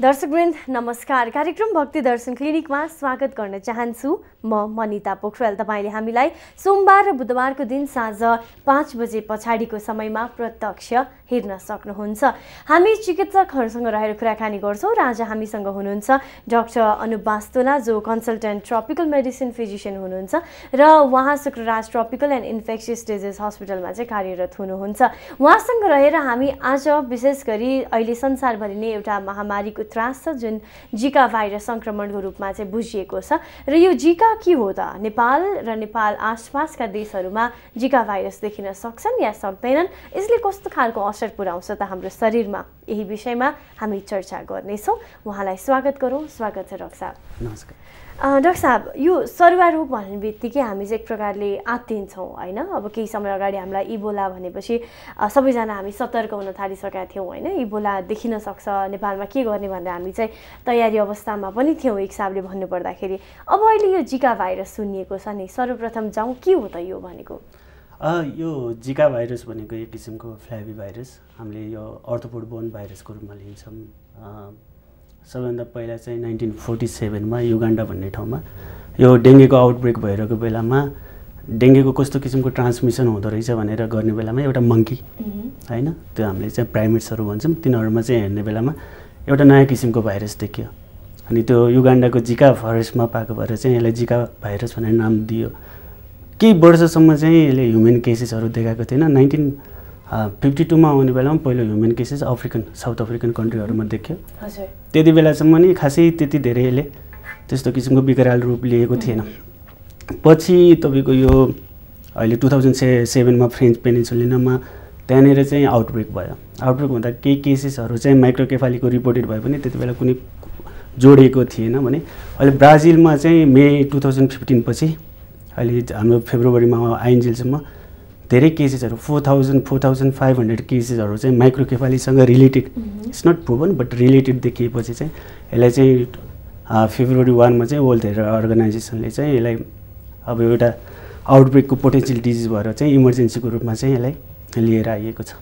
दर्शकवृन्द नमस्कार। कार्यक्रम भक्ति दर्शन क्लिनिकमा स्वागत गर्न चाहन्छु। म मनिता पोखरेल। तपाईले हामीलाई सोमबार र बुधबारको दिन साँझ 5 बजे पछाडिको समयमा प्रत्यक्ष हेर्न सक्नुहुन्छ। हामी चिकित्सकहरूसँग रहेर कुराकानी गर्छौँ र आज हामीसँग हुनुहुन्छ डाक्टर अनुप वास्तोला, जो कन्सल्टेन्ट ट्रपिकल मेडिसिन फिजिशियन हुनुहुन्छ र उहाँ Shukraraj tropical and infectious disease हस्पिटलमा चाहिँ कार्यरत हुनुहुन्छ। उहाँसँग रहेर हामी आज विशेष गरी अहिले संसारभरि नै एउटा महामारीको त्रास छ, जुन जिका भाइरस संक्रमणको रूपमा चाहिँ बुझिएको छ र यो जिका के हो त? नेपाल र नेपाल आसपासका देशहरूमा जिका भाइरस देखिन सक्छन् या सक्दैनन्? यसले कस्तो खालको असर पुर्याउँछ त हाम्रो शरीरमा? यही विषयमा हामी चर्चा गर्नेछौँ। उहाँलाई स्वागत गरौँ। स्वागत छ डाक्टर साहब। नमस्कार डाक्टर साहब, यो सरुवा रोग भन्ने बित्तिकै हामी चाहिँ एक प्रकारले आत्तिन्छौँ होइन? अब केही समय अगाडि हामीलाई इबोला भनेपछि सबैजना हामी सतर्क हुन थालिसकेका थियौँ होइन? इबोला देखिन सक्छ, नेपालमा के गर्ने भनेर हामी चाहिँ तयारी अवस्थामा पनि थियौँ एक हिसाबले भन्नुपर्दाखेरि। अब अहिले यो जिका भाइरस सुनिएको छ नि, सर्वप्रथम जाउँ के हो त यो भनेको? यो जिका भाइरस भनेको एक किसिमको फ्ल्याभी भाइरस, हामीले यो अर्थोपोड बोर्न भाइरसको रूपमा लिन्छौँ। सबैभन्दा पहिला चाहिँ 1947मा युगान्डा भन्ने ठाउँमा यो डेङ्गीको आउटब्रेक भइरहेको बेलामा डेङ्गीको कस्तो किसिमको ट्रान्समिसन हुँदो रहेछ भनेर गर्ने बेलामा एउटा मङ्की होइन, त्यो हामीले चाहिँ प्राइमेट्सहरू भन्छौँ, तिनीहरूमा चाहिँ हेर्ने बेलामा एउटा नयाँ किसिमको भाइरस देखियो। अनि त्यो युगान्डाको जिका फरेस्टमा पाएको भएर चाहिँ यसलाई जिका भाइरस भनेर नाम दियो। केही वर्षसम्म चाहिँ यसले ह्युमन केसेसहरू देखाएको थिएन। 1952मा आउने बेलामा पहिलो ह्युमन केसेस साउथ अफ्रिकन कन्ट्रीहरूमा देखियो। त्यति बेलासम्म नि खासै त्यति धेरै यसले त्यस्तो किसिमको विकराल रूप लिएको थिएन। पछि तपाईँको यो अहिले 2007मा फ्रेन्च पेनिन्सुलिनामा त्यहाँनिर चाहिँ आउटब्रेक भयो। आउटब्रेक हुँदा केही केसेसहरू चाहिँ माइक्रोकेफालीको रिपोर्टेड भयो भने त्यति बेला कुनै जोडिएको थिएन भने अहिले ब्राजिलमा चाहिँ मे 2015 पछि अहिले हाम्रो फेब्रुअरीमा आइन्जेलसम्म धेरै केसेसहरू 4500 केसेसहरू चाहिँ माइक्रोकेफालीसँग related, it's not proven but related देखिएपछि चाहिँ यसलाई चाहिँ फेब्रुअरी 1मा चाहिँ वर्ल्ड हेल्थ अर्गनाइजेसनले चाहिँ यसलाई अब एउटा आउटब्रेकको पोटेन्सियल डिजिज भएर चाहिँ इमर्जेन्सीको रूपमा चाहिँ यसलाई लिएर आइएको छ।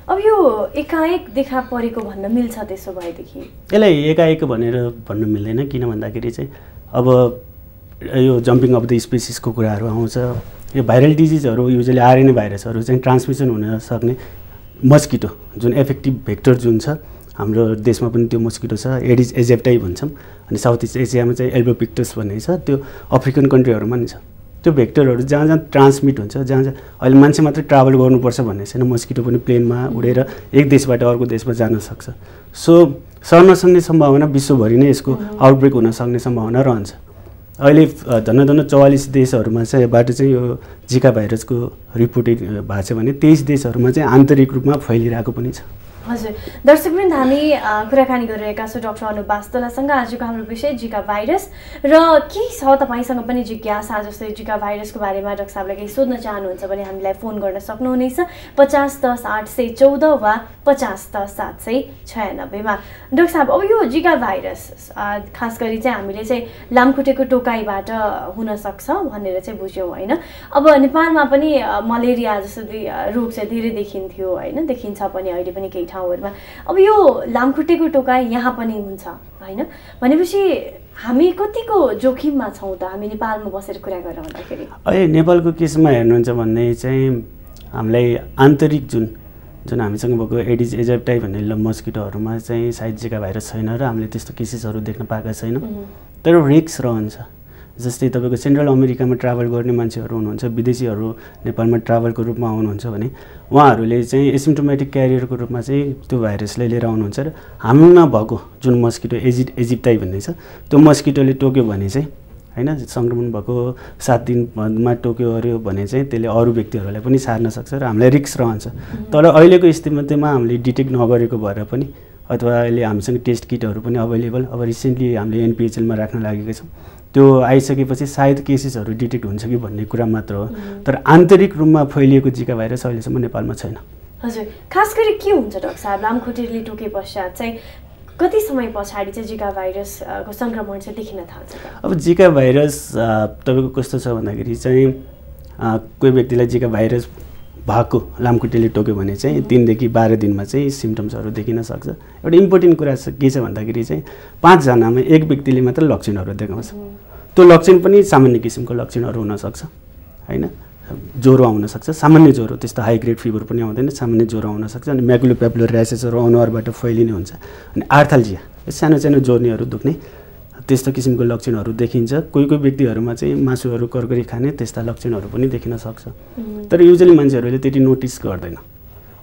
अब यो एकाएक देखा परेको भन्न मिल्छ त्यसो भएदेखि? यसलाई एकाएक भनेर भन्न मिल्दैन, किन भन्दाखेरि चाहिँ अब यो जम्पिङ अफ द स्पेसिसको कुराहरू आउँछ। यो भाइरल डिजिजहरू युजली आरएनए भाइरसहरू चाहिँ ट्रान्समिसन हुन सक्ने मस्किटो जुन एफेक्टिभ भेक्टर जुन छ, हाम्रो देशमा पनि त्यो मस्किटो छ, एडिस एजेप्टाई भन्छौँ। अनि साउथ इस्ट एसियामा चाहिँ एल्बोपिक्टस भन्ने छ, त्यो अफ्रिकन कन्ट्रीहरूमा नि छ। त्यो भेक्टरहरू जहाँ जहाँ ट्रान्समिट हुन्छ, जहाँ जहाँ अहिले मान्छे मात्रै ट्राभल गर्नुपर्छ भन्ने छैन, मस्किटो पनि प्लेनमा उडेर एक देशबाट अर्को देशमा जान सक्छ। सो सर्न सक्ने सम्भावना विश्वभरि नै यसको आउटब्रेक हुन सक्ने सम्भावना रहन्छ। अहिले धन्न 44 देशहरूमा चाहिँ बाट चाहिँ यो जिका भाइरसको रिपोर्टेड भएको छ भने 23 देशहरूमा चाहिँ आन्तरिक रूपमा फैलिरहेको पनि छ। हजुर दर्शकवृन्द, हामी कुराकानी गरिरहेका छौँ डाक्टर अनुप वास्तोलासँग। आजको हाम्रो विषय जिका भाइरस र के छ तपाईँसँग पनि जिज्ञासा, जस्तै जिका भाइरसको बारेमा डाक्टर साहबलाई केही सोध्न चाहनुहुन्छ भने हामीलाई फोन गर्न सक्नुहुनेछ 50 10 814 वा 50 10 796मा। डाक्टर साहब, अब यो जिका भाइरस खास गरी चाहिँ हामीले चाहिँ लामखुट्टेको टोकाइबाट हुनसक्छ भनेर चाहिँ बुझ्यौँ होइन? अब नेपालमा पनि मलेरिया जस्तो रोग चाहिँ धेरै देखिन्थ्यो होइन, देखिन्छ पनि अहिले पनि केही ठाउँहरूमा। अब यो लामखुट्टेको टोकाइ यहाँ पनि हुन्छ होइन भनेपछि हामी कतिको जोखिममा छौँ त हामी नेपालमा बसेर कुरा गरिरहँदाखेरि? अहिले नेपालको केसमा हेर्नुहुन्छ भन्ने चाहिँ हामीलाई आन्तरिक जुन हामीसँग भएको एडिस एजेप्टाई भन्ने मस्किटोहरूमा चाहिँ सायद जिका भाइरस छैन र हामीले त्यस्तो केसेसहरू देख्न पाएका छैनौँ। तर रिस्क रहन्छ। जस्तै तपाईँको सेन्ट्रल अमेरिकामा ट्राभल गर्ने मान्छेहरू हुनुहुन्छ, विदेशीहरू नेपालमा ट्राभलको रूपमा आउनुहुन्छ भने उहाँहरूले चाहिँ एसिम्टोमेटिक क्यारियरको रूपमा चाहिँ त्यो भाइरसलाई लिएर आउनुहुन्छ र हामीमा भएको जुन मस्किटो एजिप्टाई भन्ने छ, त्यो मस्किटोले टोक्यो भने चाहिँ होइन, सङ्क्रमण भएको 7 दिनमा टोक्यो अऱ्यो भने चाहिँ त्यसले अरू व्यक्तिहरूलाई पनि सार्न सक्छ र हामीलाई रिस्क रहन्छ। तर अहिलेको स्थितिमा हामीले डिटेक्ट नगरेको भएर पनि अथवा अहिले हामीसँग टेस्ट किटहरू पनि अभाइलेबल, अब रिसेन्टली हामीले एनपिएचएलमा राख्न लागेका छौँ, त्यो आइसकेपछि सायद केसेसहरू डिटेक्ट हुन्छ कि भन्ने कुरा मात्र हो। तर आन्तरिक रूपमा फैलिएको जिका भाइरस अहिलेसम्म नेपालमा छैन। हजुर, खास गरी के हुन्छ डाक्टर साहब, लामखुट्टेले टोके पश्चात चाहिँ कति समय पछाडि चाहिँ जिका भाइरसको सङ्क्रमण चाहिँ देखिन थाल्छ? अब जिका भाइरस तपाईँको कस्तो छ भन्दाखेरि चाहिँ कोही व्यक्तिलाई जिका भाइरस भएको लामखुट्टेले टोक्यो भने चाहिँ 3 देखि 12 दिनमा चाहिँ सिम्पटम्सहरू देखिन सक्छ। एउटा इम्पोर्टेन्ट कुरा के छ भन्दाखेरि चाहिँ 5 जनामा 1 व्यक्तिले मात्र लक्षणहरू देखाउँछ। त्यो लक्षण पनि सामान्य किसिमको लक्षणहरू हुनसक्छ हैन। ज्वरो आउन सक्छ, सामान्य ज्वरो, त्यस्तो हाई ग्रेड फिभर पनि आउँदैन, सामान्य ज्वरो आउन सक्छ। अनि म्याकुलोपेपुलर र्यासेसहरू अनुहारबाट फैलिने हुन्छ। अनि आर्थाल्जिया, सानो सानो जोर्नीहरू दुख्ने, त्यस्तो किसिमको लक्षणहरू देखिन्छ। कोही कोही व्यक्तिहरूमा चाहिँ मासुहरू करकरी खाने त्यस्ता लक्षणहरू पनि देखिन सक्छ। तर युजुअली मान्छेहरूले त्यति नोटिस गर्दैन।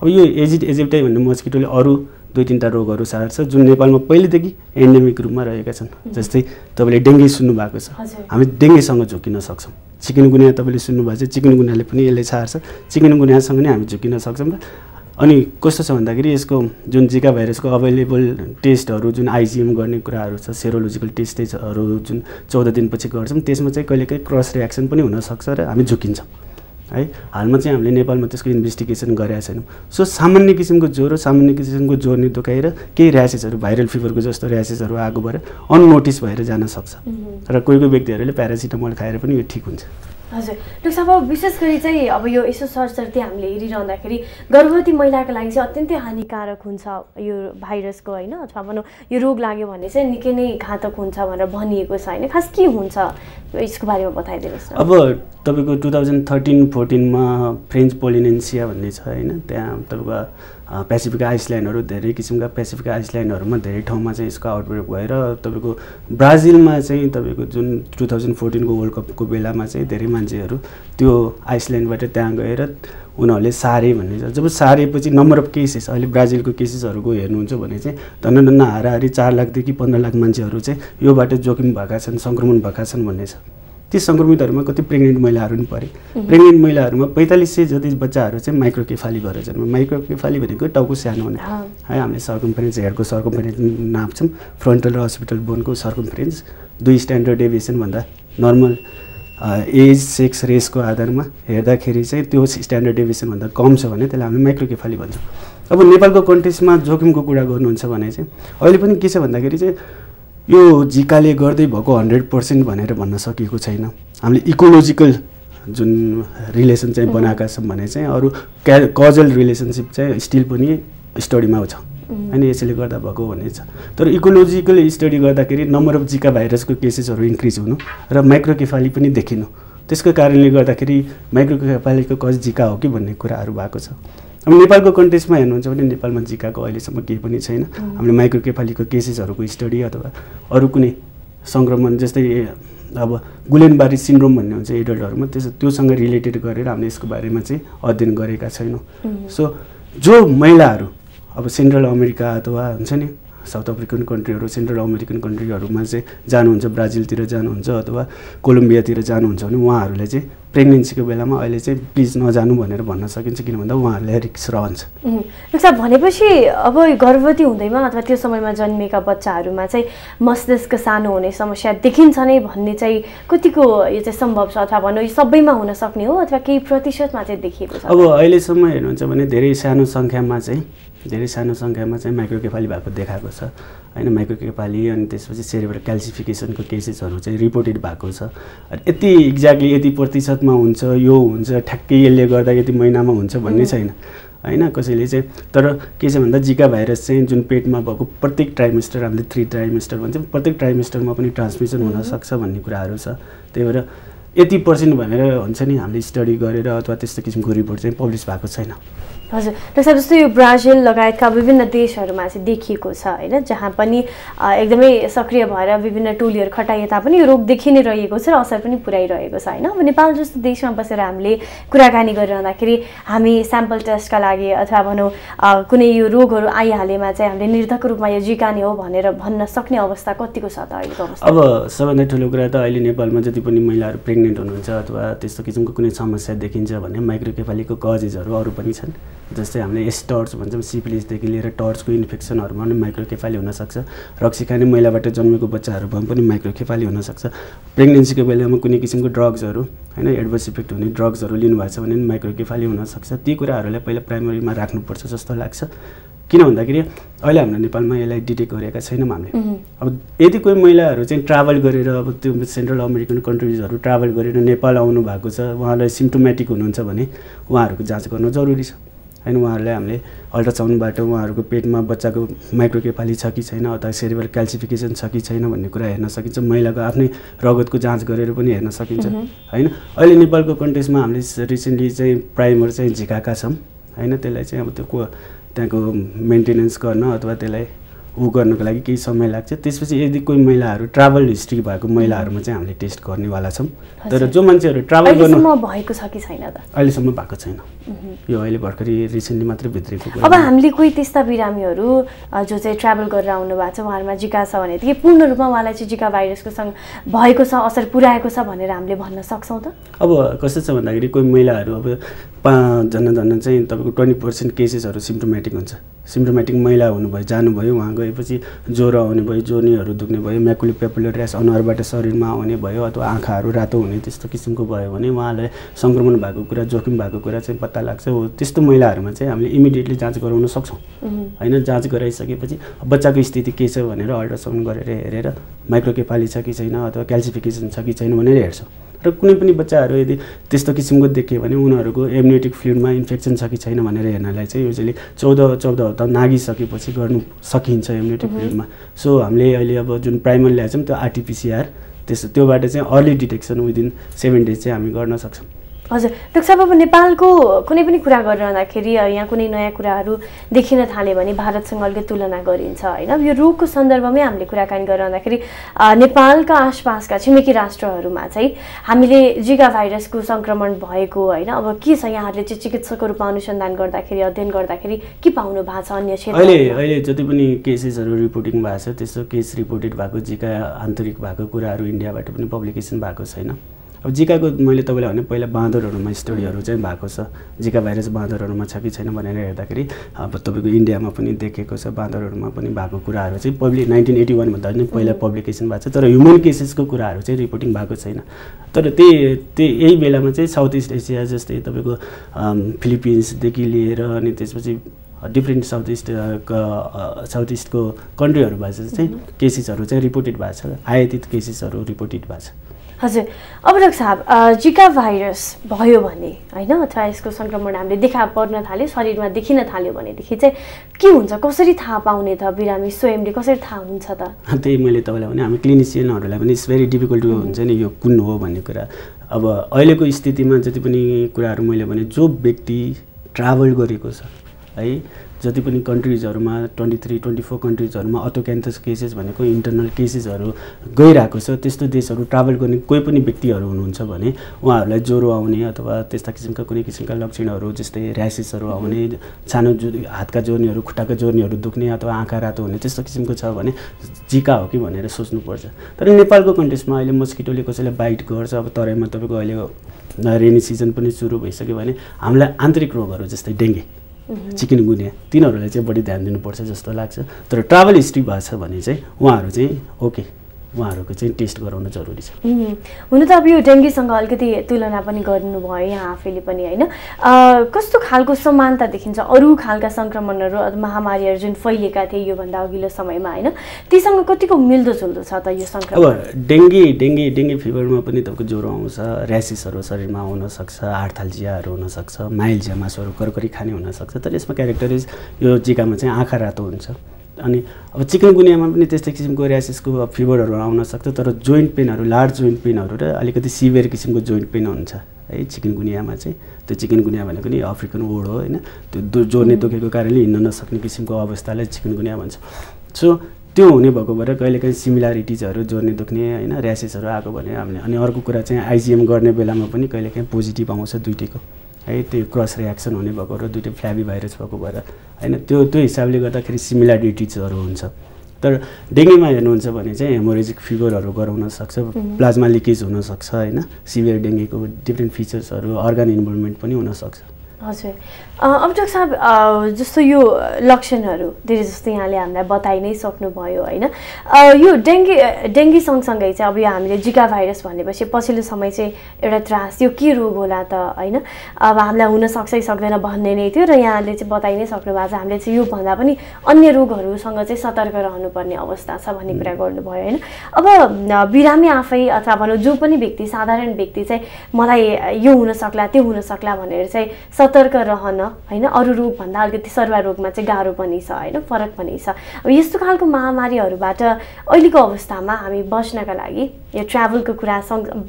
अब यो एजिप्टाई भन्ने मस्किटोले अरू 2-3टा रोगहरू सार्छ जुन नेपालमा पहिलेदेखि एन्डेमिक रूपमा रहेका छन्। जस्तै तपाईँले डेङ्गी सुन्नु भएको छ, हामी डेङ्गीसँग झुकिन सक्छौँ। चिकनगुनिया तपाईँले सुन्नुभएको छ, चिकनगुनियाले पनि यसले सार्छ, चिकनगुनियासँग नै हामी झुकिन सक्छौँ। अनि कस्तो छ भन्दाखेरि यसको जुन जिका भाइरसको अभाइलेबल टेस्टहरू जुन आइजिएम गर्ने कुराहरू छ, सेरोलोजिकल टेस्टहरू जुन 14 दिनपछि गर्छौँ, त्यसमा चाहिँ कहिलेकाहीँ क्रस रियाक्सन पनि हुनसक्छ र हामी झुकिन्छौँ है। हालमा चाहिँ हामीले नेपालमा त्यसको इन्भेस्टिगेसन गरेका छैनौँ। सो सामान्य किसिमको ज्वरो, सामान्य किसिमको जोर्नी दुखाएर केही र्यासेसहरू, भाइरल फिभरको जस्तो र्यासेसहरू आएको भएर अननोटिस भएर जान सक्छ। र कोही कोही व्यक्तिहरूले प्यारासिटामोल खाएर पनि यो ठिक हुन्छ। हजुर डाक्टर साहब, अब विशेष गरी चाहिँ अब यो यसो सरसर्ती हामीले हेरिरहँदाखेरि गर्भवती महिलाको लागि चाहिँ अत्यन्तै हानिकारक हुन्छ यो भाइरसको होइन, अथवा भनौँ यो रोग लाग्यो भने चाहिँ निकै नै घातक हुन्छ भनेर भनिएको छ होइन। खास के हुन्छ यसको बारेमा बताइदिनुहोस् न। अब तपाईँको 2013-14मा फ्रेन्च पोलिनेसिया भन्ने छ होइन, त्यहाँ तपाईँको पेसिफिक आइसल्यान्डहरू, धेरै किसिमका पेसिफिक आइसल्यान्डहरूमा धेरै ठाउँमा चाहिँ यसको आउटब्रेक भएर तपाईँको ब्राजिलमा चाहिँ तपाईँको जुन 2014को वर्ल्ड कपको बेलामा चाहिँ धेरै मान्छेहरू त्यो आइसल्यान्डबाट त्यहाँ गएर उनीहरूले सारे भन्ने छ। जब सारेपछि नम्बर अफ केसेस, अहिले ब्राजिलको केसेसहरूको हेर्नुहुन्छ भने चाहिँ धन्न हाराहारी 4 लाखदेखि 15 लाख मान्छेहरू चाहिँ योबाट जोखिम भएका छन्, सङ्क्रमण भएका छन् भन्ने छ। ती सङ्क्रमितहरूमा कति प्रेग्नेन्ट महिलाहरू पनि परे। प्रेग्नेन्ट महिलाहरूमा 4500 जति बच्चाहरू चाहिँ माइक्रोकेफाली भएर जन्म। माइक्रोकेफाली भनेको टाउको सानो हुने है। हामीले सर्कम्फरेन्स, हेडको सर्कम्फरेन्स नाप्छौँ, फ्रन्टल र हस्पिटल बोनको सर्कम्फरेन्स 2 स्ट्यान्डर्ड डेभिएसन भन्दा नर्मल एज, सेक्स, रेसको आधारमा हेर्दाखेरि चाहिँ त्यो स्ट्यान्डर्ड डेभिएसन भन्दा कम छ भने त्यसलाई हामीले माइक्रोकेफाली भन्छौँ। अब नेपालको कन्टेक्स्टमा जोखिमको कुरा गर्नुहुन्छ भने चाहिँ अहिले पनि के छ भन्दाखेरि चाहिँ यो जिकाले गर्दै भएको 100% भनेर भन्न सकिएको छैन। हामीले इकोलोजिकल जुन रिलेसन चाहिँ बनाएका छौँ भने चाहिँ अरू कजल रिलेसनसिप चाहिँ स्टिल पनि स्टडीमा छ होइन, यसैले गर्दा भएको भन्ने छ। तर इकोलोजिकल स्टडी गर्दाखेरि नम्बर अफ जिका भाइरसको केसेसहरू इन्क्रिज हुनु र माइक्रोकेफाली पनि देखिनु, त्यसको कारणले गर्दाखेरि माइक्रोकेफालीको कज जिका हो कि भन्ने कुराहरू भएको छ। अब नेपालको कन्टेक्स्टमा हेर्नुहुन्छ भने नेपालमा जिकाको अहिलेसम्म केही पनि छैन। हामीले माइक्रोकेफालीको केसेसहरूको स्टडी अथवा अरू कुनै सङ्क्रमण जस्तै अब गुलेनबारी सिन्ड्रोम भन्ने हुन्छ एडल्टहरूमा, त्योसँग रिलेटेड गरेर हामीले यसको बारेमा चाहिँ अध्ययन गरेका छैनौँ। सो जो महिलाहरू अब सेन्ट्रल अमेरिका अथवा हुन्छ नि साउथ अफ्रिकन कन्ट्रीहरू, सेन्ट्रल अमेरिकन कन्ट्रीहरूमा चाहिँ जानुहुन्छ, ब्राजिलतिर जानुहुन्छ अथवा कोलम्बियातिर जानुहुन्छ भने उहाँहरूले चाहिँ प्रेग्नेन्सीको बेलामा अहिले चाहिँ प्लिज नजानु भनेर भन्न सकिन्छ, किन भन्दा उहाँहरूलाई रिस्क रहन्छ। डाक्टर भनेपछि अब गर्भवती हुँदैमा अथवा त्यो समयमा जन्मेका बच्चाहरूमा चाहिँ मस्तिष्क सानो हुने समस्या देखिन्छ नै भन्ने चाहिँ कतिको यो चाहिँ सम्भव छ, अथवा भनौँ यो सबैमा हुन सक्ने हो अथवा केही प्रतिशतमा चाहिँ देखिएको छ? अब अहिलेसम्म हेर्नुहुन्छ भने धेरै सानो सङ्ख्यामा चाहिँ माइक्रोकेफाली भएको देखाएको छ होइन। माइक्रोकेफाली अनि त्यसपछि सेरेब्रल क्याल्सिफिकेसनको केसेसहरू चाहिँ रिपोर्टेड भएको छ। यति एक्ज्याक्टली यति प्रतिशतमा हुन्छ, यो हुन्छ, ठ्याक्कै यसले गर्दा यति महिनामा हुन्छ भन्ने छैन होइन कसैले चाहिँ। तर के छ भन्दा जिका भाइरस चाहिँ जुन पेटमा भएको प्रत्येक ट्राइमेस्टर, हामीले 3 ट्राइमेस्टर भन्छौँ, प्रत्येक ट्राइमेस्टरमा पनि ट्रान्समिसन हुनसक्छ भन्ने कुराहरू छ। त्यही भएर 80% भनेर हुन्छ नि हामीले स्टडी गरेर अथवा त्यस्तो किसिमको रिपोर्ट चाहिँ पब्लिस भएको छैन। हजुर डाक्टर साहब, जस्तो यो ब्राजिल लगायतका विभिन्न देशहरूमा चाहिँ देखिएको छ होइन, जहाँ पनि एकदमै सक्रिय भएर विभिन्न टोलीहरू खटाइए तापनि यो रोग देखि नै रहेको छ र असर पनि पुर्याइरहेको छ होइन। अब नेपाल जस्तो देशमा बसेर हामीले कुराकानी गरिरहँदाखेरि हामी स्याम्पल टेस्टका लागि अथवा भनौँ कुनै यो रोगहरू आइहालेमा चाहिँ हामीले निर्धक रूपमा यो जिका नै हो भनेर भन्न सक्ने अवस्था कतिको छ त अहिलेको अवस्था? अब सबभन्दा ठुलो कुरा त अहिले नेपालमा जति पनि महिलाहरू प्रेग्नेन्ट हुनुहुन्छ अथवा त्यस्तो किसिमको कुनै समस्या देखिन्छ भने माइक्रोकेफालीको कजेसहरू अरू पनि छन्। जस्तै हामीले एस्टर्स भन्छौँ, सिफिलिसदेखि लिएर टर्चको इन्फेक्सनहरूमा पनि माइक्रोकेफाली हुनसक्छ। रक्सी खाने महिलाबाट जन्मेको बच्चाहरूमा पनि माइक्रोकेफाली हुनसक्छ। प्रेग्नेन्सीको बेलामा कुनै किसिमको ड्रग्सहरू होइन, एडभर्स इफेक्ट हुने ड्रग्सहरू लिनुभएको छ भने पनि माइक्रोकेफाली हुनसक्छ। ती कुराहरूलाई पहिला प्राइमरीमा राख्नुपर्छ जस्तो लाग्छ। किन भन्दाखेरि अहिले हाम्रो नेपालमा यसलाई डिटेक्ट गरेका छैनौँ हामीले। अब यदि कोही महिलाहरू चाहिँ ट्राभल गरेर अब त्यो सेन्ट्रल अमेरिकन कन्ट्रिजहरू ट्राभल गरेर नेपाल आउनु भएको छ, उहाँलाई सिम्टोमेटिक हुनुहुन्छ भने उहाँहरूको जाँच गर्न जरुरी छ हैन। उहाँहरूलाई हामीले अल्ट्रासाउन्डबाट उहाँहरूको पेटमा बच्चाको माइक्रोकेफाली छ कि छैन अथवा सेरेब्रल क्याल्सिफिकेसन छ कि छैन भन्ने कुरा हेर्न सकिन्छ। महिलाको आफ्नै रगतको जाँच गरेर पनि हेर्न सकिन्छ हैन। अहिले नेपालको कन्टेक्स्टमा हामीले रिसेन्टली चाहिँ प्राइमर चाहिँ झिकाएका छौँ हैन। त्यसलाई चाहिँ अब त्यो त्यहाँको मेन्टेनेन्स गर्न अथवा त्यसलाई गर्नको लागि केही समय लाग्छ। त्यसपछि यदि कोही महिलाहरू ट्राभल हिस्ट्री भएको महिलाहरूमा चाहिँ हामीले टेस्ट गर्नेवाला छौँ। तर जो मान्छेहरू ट्राभल गर्नु भएको छ कि छैन त? अहिलेसम्म भएको छैन। यो अहिले भर्खरै रिसेन्टली मात्रै भित्रेको। अब हामीले कोही त्यस्ता बिरामीहरू जो चाहिँ ट्राभल गरेर आउनु भएको छ, उहाँहरूमा जिका छ भनेदेखि पूर्ण रूपमा उहाँलाई चाहिँ जिका भाइरसको सँग भएको छ, असर पुर्याएको छ भनेर हामीले भन्न सक्छौँ त? अब कस्तो छ भन्दाखेरि कोही महिलाहरू अब 5 जना चाहिँ तपाईँको 20% केसेसहरू सिम्टोमेटिक हुन्छ। सिम्टोमेटिक महिला हुनुभयो, जानुभयो, वहाँ गएपछि ज्वरो आउने भयो, जोर्नीहरू दुख्ने भयो, म्याकुलोपेपुलर र्यास अनुहारबाट शरीरमा आउने भयो अथवा आँखाहरू रातो हुने त्यस्तो किसिमको भयो भने उहाँलाई सङ्क्रमण भएको कुरा, जोखिम भएको कुरा चाहिँ पत्ता लाग्छ। हो त्यस्तो महिलाहरूमा चाहिँ हामीले इमिडिएटली जाँच गराउन सक्छौँ हैन। जाँच गराइसकेपछि बच्चाको स्थिति के छ भनेर अल्ट्रासाउन्ड गरेर हेरेर माइक्रोकेफाली छ कि छैन अथवा क्याल्सिफिकेसन छ कि छैन भनेर हेर्छौँ। र कुनै पनि बच्चाहरू यदि त्यस्तो किसिमको देखियो भने उनीहरूको एम्नियोटिक फ्लुइडमा इन्फेक्सन छ कि छैन भनेर हेर्नलाई चाहिँ युजली 14 हप्ता नागिसकेपछि गर्नु सकिन्छ एम्नियोटिक फ्लुइडमा। सो हामीले अहिले अब जुन प्राइमर ल्याएको छौँ त्यो आरटिपिसिआर, त्योबाट चाहिँ अर्ली डिटेक्सन विदिन 7 डेज चाहिँ हामी गर्न सक्छौँ। हजुर डाक्टर साहब, अब नेपालको कुनै पनि कुरा गरिरहँदाखेरि यहाँ कुनै नयाँ कुराहरू देखिन थाल्यो भने भारतसँग अलिकति तुलना गरिन्छ हैन। यो रोगको सन्दर्भमै हामीले कुराकानी गरिरहँदाखेरि नेपालका आसपासका छिमेकी राष्ट्रहरूमा चाहिँ हामीले जिका भाइरसको सङ्क्रमण भएको हैन, अब के छ यहाँहरूले चाहिँ चिकित्सकको रूपमा अनुसन्धान गर्दाखेरि, अध्ययन गर्दाखेरि के पाउनु भएको छ अन्य क्षेत्रमा? अहिले जति पनि केसेसहरू रिपोर्टिङ भएको छ त्यस्तो केस रिपोर्टेड भएको जिका आन्तरिक भएको कुराहरू इन्डियाबाट पनि पब्लिकेसन भएको छैन। अब जिकाको मैले तपाईँलाई भने पहिला बाँदरहरूमा स्टडीहरू चाहिँ भएको छ, जिका भाइरस बाँदरहरूमा छ कि छैन भनेर हेर्दाखेरि अब तपाईँको इन्डियामा पनि देखेको छ, बाँदरहरूमा पनि भएको कुराहरू चाहिँ 1981 भन्दा पनि पहिला पब्लिकेसन भएको छ। तर ह्युमन केसेसको कुराहरू चाहिँ रिपोर्टिङ भएको छैन। तर यही बेलामा चाहिँ साउथ इस्ट एसिया जस्तै तपाईँको फिलिपिन्सदेखि लिएर अनि त्यसपछि डिफ्रेन्ट साउथ इस्टको कन्ट्रीहरूबाट चाहिँ केसेसहरू चाहिँ रिपोर्टेड भएको छ, आयातित केसेसहरू रिपोर्टेड भएको छ। हजुर, अब डाक्टर साहब जिका भाइरस भयो भने हैन अथवा यसको सङ्क्रमण हामीले देखा पर्न थाल्यो, शरीरमा देखिन थाल्यो भनेदेखि चाहिँ के हुन्छ, कसरी थाहा पाउने त? बिरामी स्वयंले कसरी थाहा हुन्छ त? त्यही मैले तपाईँलाई भने हामी क्लिनिसियनहरूलाई पनि इट्स भेरी डिफिकल्ट हुन्छ नि यो कुन हो भन्ने कुरा। अब अहिलेको स्थितिमा जति पनि कुराहरू मैले भने जो व्यक्ति ट्राभल गरेको छ है, जति पनि कन्ट्रिजहरूमा 23-24 कन्ट्रिजहरूमा अटोक्यान्थस केसेस भनेको इन्टरनल केसेसहरू गइरहेको छ, त्यस्तो देशहरू ट्राभल गर्ने कोही पनि व्यक्तिहरू हुनुहुन्छ भने उहाँहरूलाई ज्वरो आउने अथवा त्यस्ता किसिमका कुनै किसिमका लक्षणहरू जस्तै र्यासेसहरू आउने, सानो हातका जोर्नीहरू, खुट्टाका जोर्नीहरू दुख्ने अथवा आँखा रातो हुने त्यस्तो किसिमको छ भने जिका हो कि भनेर सोच्नुपर्छ। तर नेपालको कन्टेक्स्टमा अहिले मस्किटोले कसैलाई बाइट गर्छ, अब तराईमा तपाईँको अहिले रेनी सिजन पनि सुरु भइसक्यो भने हामीलाई आन्तरिक रोगहरू जस्तै डेङ्गी, चिकनगुनिया तिनीहरूलाई चाहिँ बढी ध्यान दिनुपर्छ जस्तो लाग्छ। तर ट्राभल हिस्ट्री भएको छ भने चाहिँ उहाँहरू चाहिँ ओके, उहाँहरूको चाहिँ टेस्ट गराउन जरुरी छ। हुन त अब यो डेङ्गीसँग अलिकति तुलना पनि गर्नुभयो यहाँ आफैले पनि हैन, कस्तो खालको समानता देखिन्छ अरू खालका सङ्क्रमणहरू महामारीहरू जुन फैलिएका थिए योभन्दा अघिल्लो समयमा हैन, तीसँग कतिको मिल्दोजुल्दो छ त यो सङ्क्रमण? अब डेङ्गी फिभरमा पनि तपाईँको ज्वरो आउँछ, र्यासेसहरू शरीरमा आउन सक्छ, आर्थाल्जियाहरू हुनसक्छ, माइल्जिया मासुहरू करकरी खाने हुनसक्छ। तर यसमा क्यारेक्टरिज यो जिकामा चाहिँ आँखा रातो हुन्छ। अनि अब चिकनगुनियामा पनि त्यस्तै किसिमको र्यासेसको फिभरहरू आउन सक्छ। तर जोइन्ट पेनहरू, लार्ज जोइन्ट पेनहरू र अलिकति सिभियर किसिमको जोइन्ट पेन हुन्छ है चिकनगुनियामा चाहिँ। त्यो चिकनगुनिया भनेको नि अफ्रिकन वुड हो हैन, त्यो जोर्नी दुखेको कारणले हिँड्न नसक्ने किसिमको अवस्थालाई चिकनगुनिया भन्छ। सो त्यो हुने भएको भएर कहिलेकाहीँ सिमिलारिटिजहरू, जोर्नी दुख्ने हैन, र्यासेसहरू आएको भने हामीले। अनि अर्को कुरा चाहिँ आइजिएम गर्ने बेलामा पनि कहिलेकाहीँ पोजिटिभ आउँछ दुईटैको है, त्यो क्रस रियाक्सन हुने भएको र दुईटै फ्ल्याबी भाइरस भएको भएर हैन, त्यो हिसाबले गर्दाखेरि सिमिलारिटिजहरू हुन्छ। तर डेङ्गीमा हेर्नुहुन्छ भने चाहिँ हेमोरेजिक फिभरहरू गराउन सक्छ, प्लाज्मा लिकेज हुनसक्छ हैन, सिभियर डेङ्गीको डिफ्रेन्ट फिचर्सहरू, अर्गन इन्भल्भमेन्ट पनि हुनसक्छ। हजुर अब डाक्टर साहब जस्तो यो लक्षणहरू धेरै जस्तो यहाँले हामीलाई बताइ नै सक्नुभयो होइन यो डेङ्गी सँगसँगै चाहिँ अब यो हामीले जिका भाइरस भनेपछि पछिल्लो समय चाहिँ एउटा त्रास यो के रोग होला त होइन अब हामीलाई हुनसक्छ कि सक्दैन भन्ने नै थियो र यहाँले चाहिँ बताइ नै सक्नु भएको छ हामीले चाहिँ योभन्दा पनि अन्य रोगहरूसँग चाहिँ सतर्क रहनुपर्ने अवस्था छ भन्ने कुरा गर्नुभयो होइन अब बिरामी आफै अथवा भनौँ जो पनि व्यक्ति साधारण व्यक्ति चाहिँ मलाई यो हुनसक्ला त्यो हुनसक्ला भनेर चाहिँ सतर्क रहन होइन अरू रोगभन्दा अलिकति सरुवा रोगमा चाहिँ गाह्रो पनि छ होइन फरक पनि छ अब यस्तो खालको महामारीहरूबाट अहिलेको अवस्थामा हामी बच्नका लागि यो ट्राभलको कुरा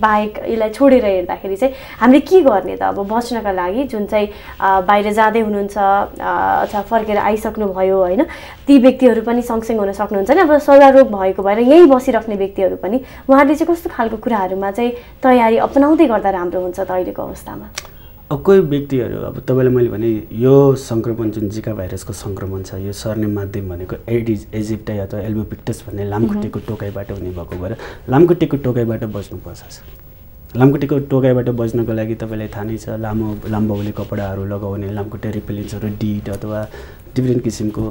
बाहेक यसलाई छोडेर हेर्दाखेरि चाहिँ हामीले के गर्ने त अब बच्नका लागि जुन चाहिँ बाहिर जाँदै हुनुहुन्छ अथवा फर्केर आइसक्नुभयो होइन ती व्यक्तिहरू पनि सँगसँगै हुन सक्नुहुन्छ नि अब सरुवा रोग भएको भएर यहीँ बसिराख्ने व्यक्तिहरू पनि उहाँहरूले चाहिँ कस्तो खालको कुराहरूमा चाहिँ तयारी अपनाउँदै गर्दा राम्रो हुन्छ त अहिलेको अवस्थामा कोही व्यक्तिहरू अब तपाईँलाई मैले भने यो सङ्क्रमण जुन जिका भाइरसको सङ्क्रमण छ यो सर्ने माध्यम भनेको एडिस एजिप्टाई अथवा एल्बोपिक्टस भन्ने लामखुट्टेको टोकाइबाट हुने भएको भएर लामखुट्टेको टोकाइबाट बच्नुपर्छ लामखुट्टेको टोकाइबाट बच्नको लागि तपाईँलाई थाहा नै छ लामबाहुले कपडाहरू लगाउने लामखुट्टे रिपेलेन्ट्सहरू डिट अथवा डिफ्रेन्ट किसिमको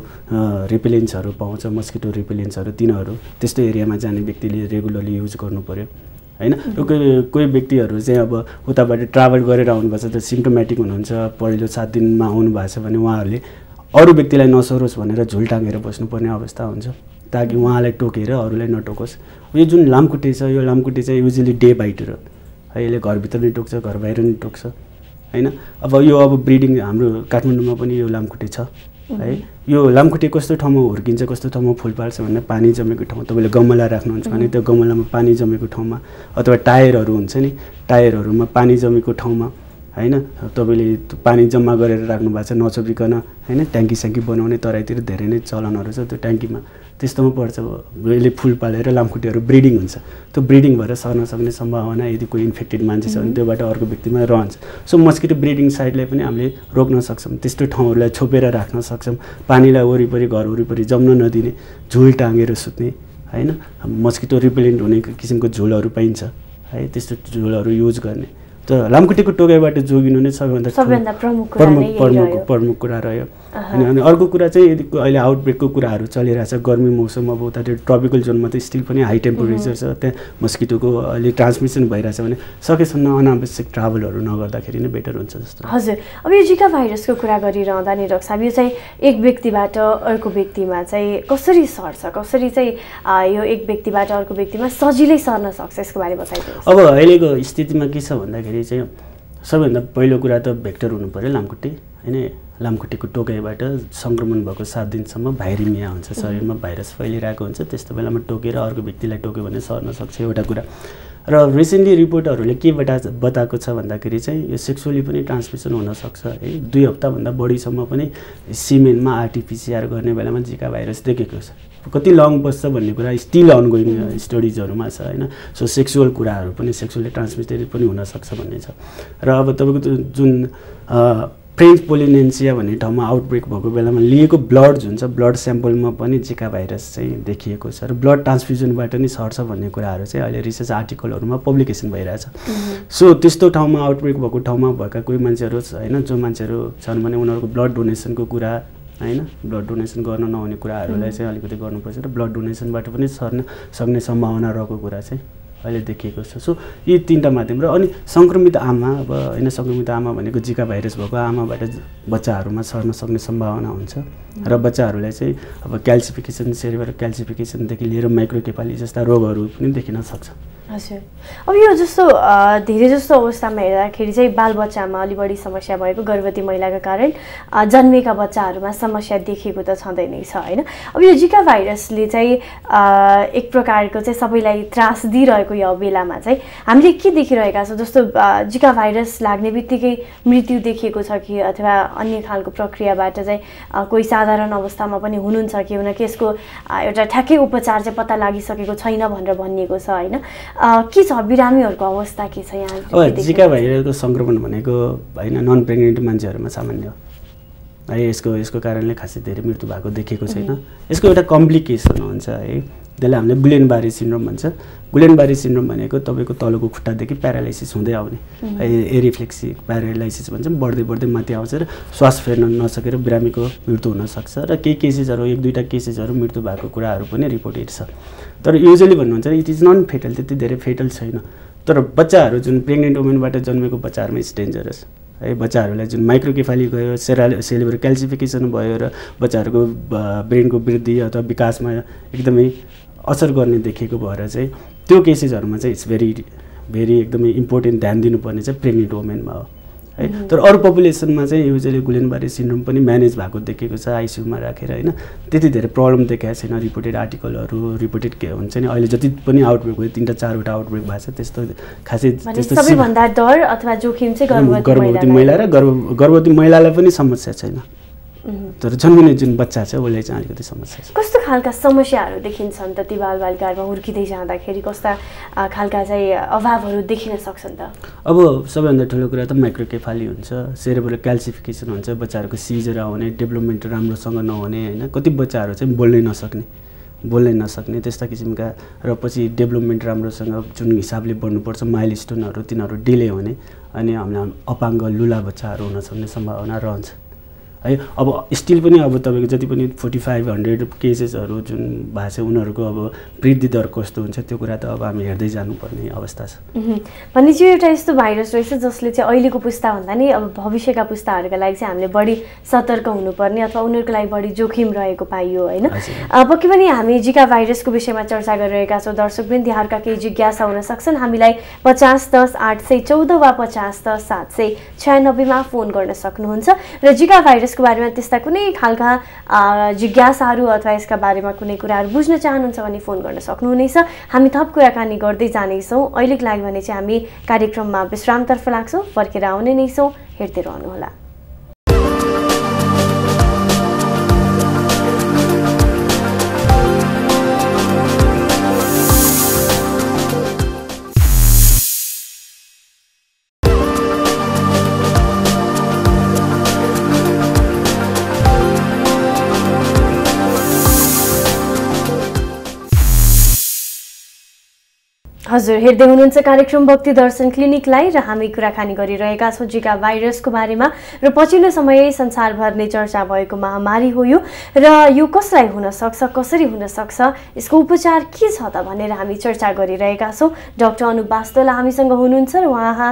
रिपेलेन्ट्सहरू पाउँछ मस्किटो रिपेलेन्ट्सहरू तिनीहरू त्यस्तो एरियामा जाने व्यक्तिले रेगुलरली युज गर्नु पर्यो हैन कोही व्यक्तिहरू चाहिँ अब उताबाट ट्राभल गरेर आउनुभएको छ त सिम्टोमेटिक हुनुहुन्छ पहिलो 7 दिनमा आउनु भएको छ भने उहाँहरूले अरू व्यक्तिलाई नसरोस् भनेर झुल टाँगेर बस्नुपर्ने अवस्था हुन्छ ताकि उहाँलाई टोकेर अरूलाई नटोकोस् यो जुन लामखुट्टे छ यो लामखुट्टे चाहिँ युजुअली डे बाइट हो है यसले घरभित्र नि टोक्छ घर बाहिर नि टोक्छ हैन अब यो अब ब्रिडिङ हाम्रो काठमाडौँमा पनि यो लामखुट्टे छ है यो लामखुट्टे कस्तो ठाउँमा हुर्किन्छ कस्तो ठाउँमा फुल पाल्छ भन्दा पानी जमेको ठाउँ तपाईँले गमला राख्नुहुन्छ भने त्यो गमलामा पानी जमेको ठाउँमा अथवा टायरहरू हुन्छ नि टायरहरूमा पानी जमेको ठाउँमा हैन तपाईँले पानी जम्मा गरेर राख्नु भएको छ नचोबिकन हैन ट्याङ्की स्याङ्की बनाउने तराईतिर धेरै नै चलनहरू छ त्यो ट्याङ्कीमा त्यस्तोमा पर्छ यसले फुल पालेर लामखुट्टेहरू ब्रिडिङ हुन्छ त्यो ब्रिडिङ भएर सर्न सक्ने सम्भावना यदि कोही इन्फेक्टेड मान्छे छ भने त्योबाट अर्को व्यक्तिमा रहन्छ सो मस्किटो ब्रिडिङ साइडलाई पनि हामीले रोक्न सक्छौँ त्यस्तो ठाउँहरूलाई छोपेर राख्न सक्छौँ पानीलाई वरिपरि घर वरिपरि जम्न नदिने झुल टाँगेर सुत्ने हैन मस्किटो रिपेलेन्ट हुने किसिमको झुलहरू पाइन्छ है त्यस्तो झुलहरू युज गर्ने त लामखुट्टेको टोकाइबाट जोगिनु नै सबैभन्दा प्रमुख कुरा रह्यो अनि अर्को कुरा चाहिँ यदि अहिले आउटब्रेकको कुराहरू चलिरहेछ गर्मी मौसम अब उता त्यो ट्रपिकल जोनमा त स्टिल पनि हाई टेम्परेचर छ त्यहाँ मस्किटोको अहिले ट्रान्समिसन भइरहेछ भने सकेसम्म अनावश्यक ट्राभलहरू नगर्दाखेरि नै बेटर हुन्छ जस्तो हजुर अब यो जिका भाइरसको कुरा गरिरहँदा नि डाक्टर साहब यो चाहिँ एक व्यक्तिबाट अर्को व्यक्तिमा चाहिँ कसरी सर्छ कसरी चाहिँ यो एक व्यक्तिबाट अर्को व्यक्तिमा सजिलै सर्न सक्छ यसको बारे बताइदिनुहोस् अब अहिलेको स्थितिमा के छ भन्दाखेरि चाहिँ सबैभन्दा पहिलो कुरा त भेक्टर हुनु पर्यो लामखुट्टे हैन लामखुट्टेको टोकाइबाट सङ्क्रमण भएको 7 दिनसम्म भाइरेमिया हुन्छ शरीरमा भाइरस फैलिरहेको हुन्छ त्यस्तो बेलामा टोकेर अर्को व्यक्तिलाई टोक्यो भने सर्न सक्छ एउटा कुरा र रिसेन्टली रिपोर्टहरूले के बताएको छ भन्दाखेरि चाहिँ यो सेक्सुअली पनि ट्रान्समिसन हुनसक्छ है 2 हप्ताभन्दा बढीसम्म पनि सिमेनमा आरटीपीसीआर गर्ने बेलामा जिका भाइरस देखेको छ कति लङ बस्छ भन्ने कुरा स्टिल अनगोइङ स्टडिजहरूमा छ हैन सो सेक्सुअल कुराहरू पनि सेक्सुअली ट्रान्समिटेड पनि हुनसक्छ भन्ने छ र अब तपाईँको जुन फ्रेन्च पोलिनेन्सिया भन्ने ठाउँमा आउटब्रेक भएको बेलामा लिएको ब्लड जुन छ ब्लड स्याम्पलमा पनि जिका भाइरस चाहिँ देखिएको छ र ब्लड ट्रान्सफ्युजनबाट नि सर्छ भन्ने कुराहरू चाहिँ अहिले रिसर्च आर्टिकलहरूमा पब्लिकेसन भइरहेछ सो त्यस्तो ठाउँमा आउटब्रेक भएको ठाउँमा भएका कोही मान्छेहरू हैन जो मान्छेहरू छन् भने उनीहरूको ब्लड डोनेसनको कुरा हैन ब्लड डोनेसन गर्न नहुने कुराहरूलाई चाहिँ अलिकति गर्नुपर्छ र ब्लड डोनेसनबाट पनि सर्न सक्ने सम्भावना रहेको कुरा चाहिँ अहिले देखिएको छ सो यी 3टा माध्यम र अनि सङ्क्रमित आमा अब हैन सङ्क्रमित आमा भनेको जिका भाइरस भएको आमाबाट बच्चाहरूमा सर्न सक्ने सम्भावना हुन्छ र बच्चाहरूलाई चाहिँ अब क्याल्सिफिकेसन सेरिब्रल क्याल्सिफिकेसनदेखि लिएर माइक्रोकेफाली जस्ता रोगहरू पनि देखिन सक्छ हजुर अब यो जस्तो धेरै जस्तो अवस्थामा हेर्दाखेरि चाहिँ बालबच्चामा अलि बढी समस्या भएको गर्भवती महिलाका कारण जन्मेका बच्चाहरूमा समस्या देखिएको त छँदै नै छ हैन अब यो जिका भाइरसले चाहिँ एक प्रकारको चाहिँ सबैलाई त्रास दिइरहेको यो बेलामा चाहिँ हामीले के देखिरहेका छौँ जस्तो जिका भाइरस लाग्ने बित्तिकै मृत्यु देखिएको छ कि अथवा अन्य खालको प्रक्रियाबाट चाहिँ कोही साधारण अवस्थामा पनि हुनुहुन्छ कि हुन कि यसको एउटा ठ्याक्कै उपचार चाहिँ पत्ता लागिसकेको छैन भनेर भनिएको छ हैन के छ बिरामीहरूको अवस्था के छ यहाँ जिका भाइरसको सङ्क्रमण भनेको हैन नन प्रेग्नेन्ट मान्छेहरूमा सामान्य है। यसको कारणले खासै धेरै मृत्यु भएको देखेको छैन। यसको एउटा कम्प्लिकेसन हुन्छ है, त्यसलाई हामीले गुलेन-बारी सिन्ड्रोम भन्छ। गुलेन-बारी सिन्ड्रोम भनेको तपाईँको तलको खुट्टादेखि प्यारालाइसिस हुँदै आउने एरिफ्लेक्सिक प्यारालाइसिस भन्छ, बढ्दै बढ्दै माथि आउँछ र श्वास फेर्न नसकेर बिरामीको मृत्यु हुनसक्छ र केही केसेसहरू 1-2टा केसेसहरू मृत्यु भएको कुराहरू पनि रिपोर्टेड छ। तर युजली भन्नुहुन्छ इट इज नन फेटल, त्यति धेरै फेटल छैन। तर बच्चाहरू जुन प्रेग्नेन्ट वुमेनबाट जन्मेको बच्चाहरूमा इट्स डेन्जरस है। बच्चाहरूलाई जुन माइक्रोकेफाली गयो, सेरेब्रल क्याल्सिफिकेसन भयो र बच्चाहरूको ब्रेनको वृद्धि अथवा विकासमा एकदमै असर गर्ने देखेको भएर चाहिँ त्यो केसेसहरूमा चाहिँ इट्स भेरी एकदमै इम्पोर्टेन्ट ध्यान दिनुपर्ने चाहिँ प्रेग्नेन्ट वुमेनमा हो है। तर अरू पपुलेसनमा चाहिँ युजली गुलेन-बारी सिन्ड्रोम पनि म्यानेज भएको देखेको छ आइसियुमा राखेर होइन। त्यति धेरै प्रब्लम देखाएको छैन। रिपोर्टेड आर्टिकलहरू रिपोर्टेड के हुन्छ नि अहिले जति पनि आउटब्रेक भयो 3-4वटा आउटब्रेक भएको छ, त्यस्तो खासै त्यस्तो सबैभन्दा डर अथवा जोखिम चाहिँ गर्भवती महिला र गर्भवती महिलालाई पनि समस्या छैन, तर जन्मिने जुन बच्चा छ उसलाई चाहिँ अलिकति समस्या छ। कस्तो खालका समस्याहरू देखिन्छन् त ती बालबालिकाहरूमा हुर्किँदै जाँदाखेरि? कस्ता खालका चाहिँ अभावहरू देखिन सक्छन् त? अब सबैभन्दा ठुलो कुरा त माइक्रोकेफाली हुन्छ, सेरेब्रल क्याल्सिफिकेसन हुन्छ, बच्चाहरूको सिजर आउने, डेभलपमेन्ट राम्रोसँग नहुने होइन। कति बच्चाहरू चाहिँ बोल्नै नसक्ने त्यस्ता किसिमका, र पछि डेभलपमेन्ट राम्रोसँग जुन हिसाबले बढ्नुपर्छ माइलस्टोनहरू तिनीहरू डिले हुने, अनि हामीलाई अपाङ्ग लुला बच्चाहरू हुन सक्ने सम्भावना रहन्छ है। अब स्टिल पनि अब तपाईँको जति पनि 4500 केसेसहरू जुन भएको छ उनीहरूको अब वृद्धि दर कस्तो हुन्छ त्यो कुरा त अब हामी हेर्दै जानुपर्ने अवस्था छ। भनेपछि एउटा यस्तो भाइरस रहेछ जसले चाहिँ अहिलेको पुस्ताभन्दा नि अब भविष्यका पुस्ताहरूका लागि चाहिँ हामीले बढी सतर्क हुनुपर्ने अथवा उनीहरूको लागि बढी जोखिम रहेको पाइयो होइन। पक्कै पनि हामी जिका भाइरसको विषयमा चर्चा गरिरहेका छौँ। दर्शकवृन्द यहाँहरूका केही जिज्ञासा हुन सक्छन्। हामीलाई 5010 814 वा 5010 796 मा फोन गर्न सक्नुहुन्छ र जिका भाइरसको बारेमा त्यस्ता कुनै खालका जिज्ञासाहरू अथवा यसका बारेमा कुनै कुराहरू बुझ्न चाहनुहुन्छ भने फोन गर्न सक्नुहुनेछ। हामी थप कुराकानी गर्दै जानेछौँ। अहिलेको लागि भने चाहिँ हामी कार्यक्रममा विश्रामतर्फ लाग्छौँ, फर्केर आउने नै छौँ, हेर्दै रहनुहोला। हजुर, हेर्दै हुनुहुन्छ कार्यक्रम भक्ति दर्शन क्लिनिकलाई र हामी कुराकानी गरिरहेका छौँ जिका भाइरसको बारेमा। र पछिल्लो समय संसारभर नै चर्चा भएको महामारी हो यो, र यो कसलाई हुनसक्छ, कसरी हुनसक्छ, यसको उपचार के छ त भनेर हामी चर्चा गरिरहेका छौँ। डाक्टर अनुप वास्तोला हामीसँग हुनुहुन्छ र उहाँ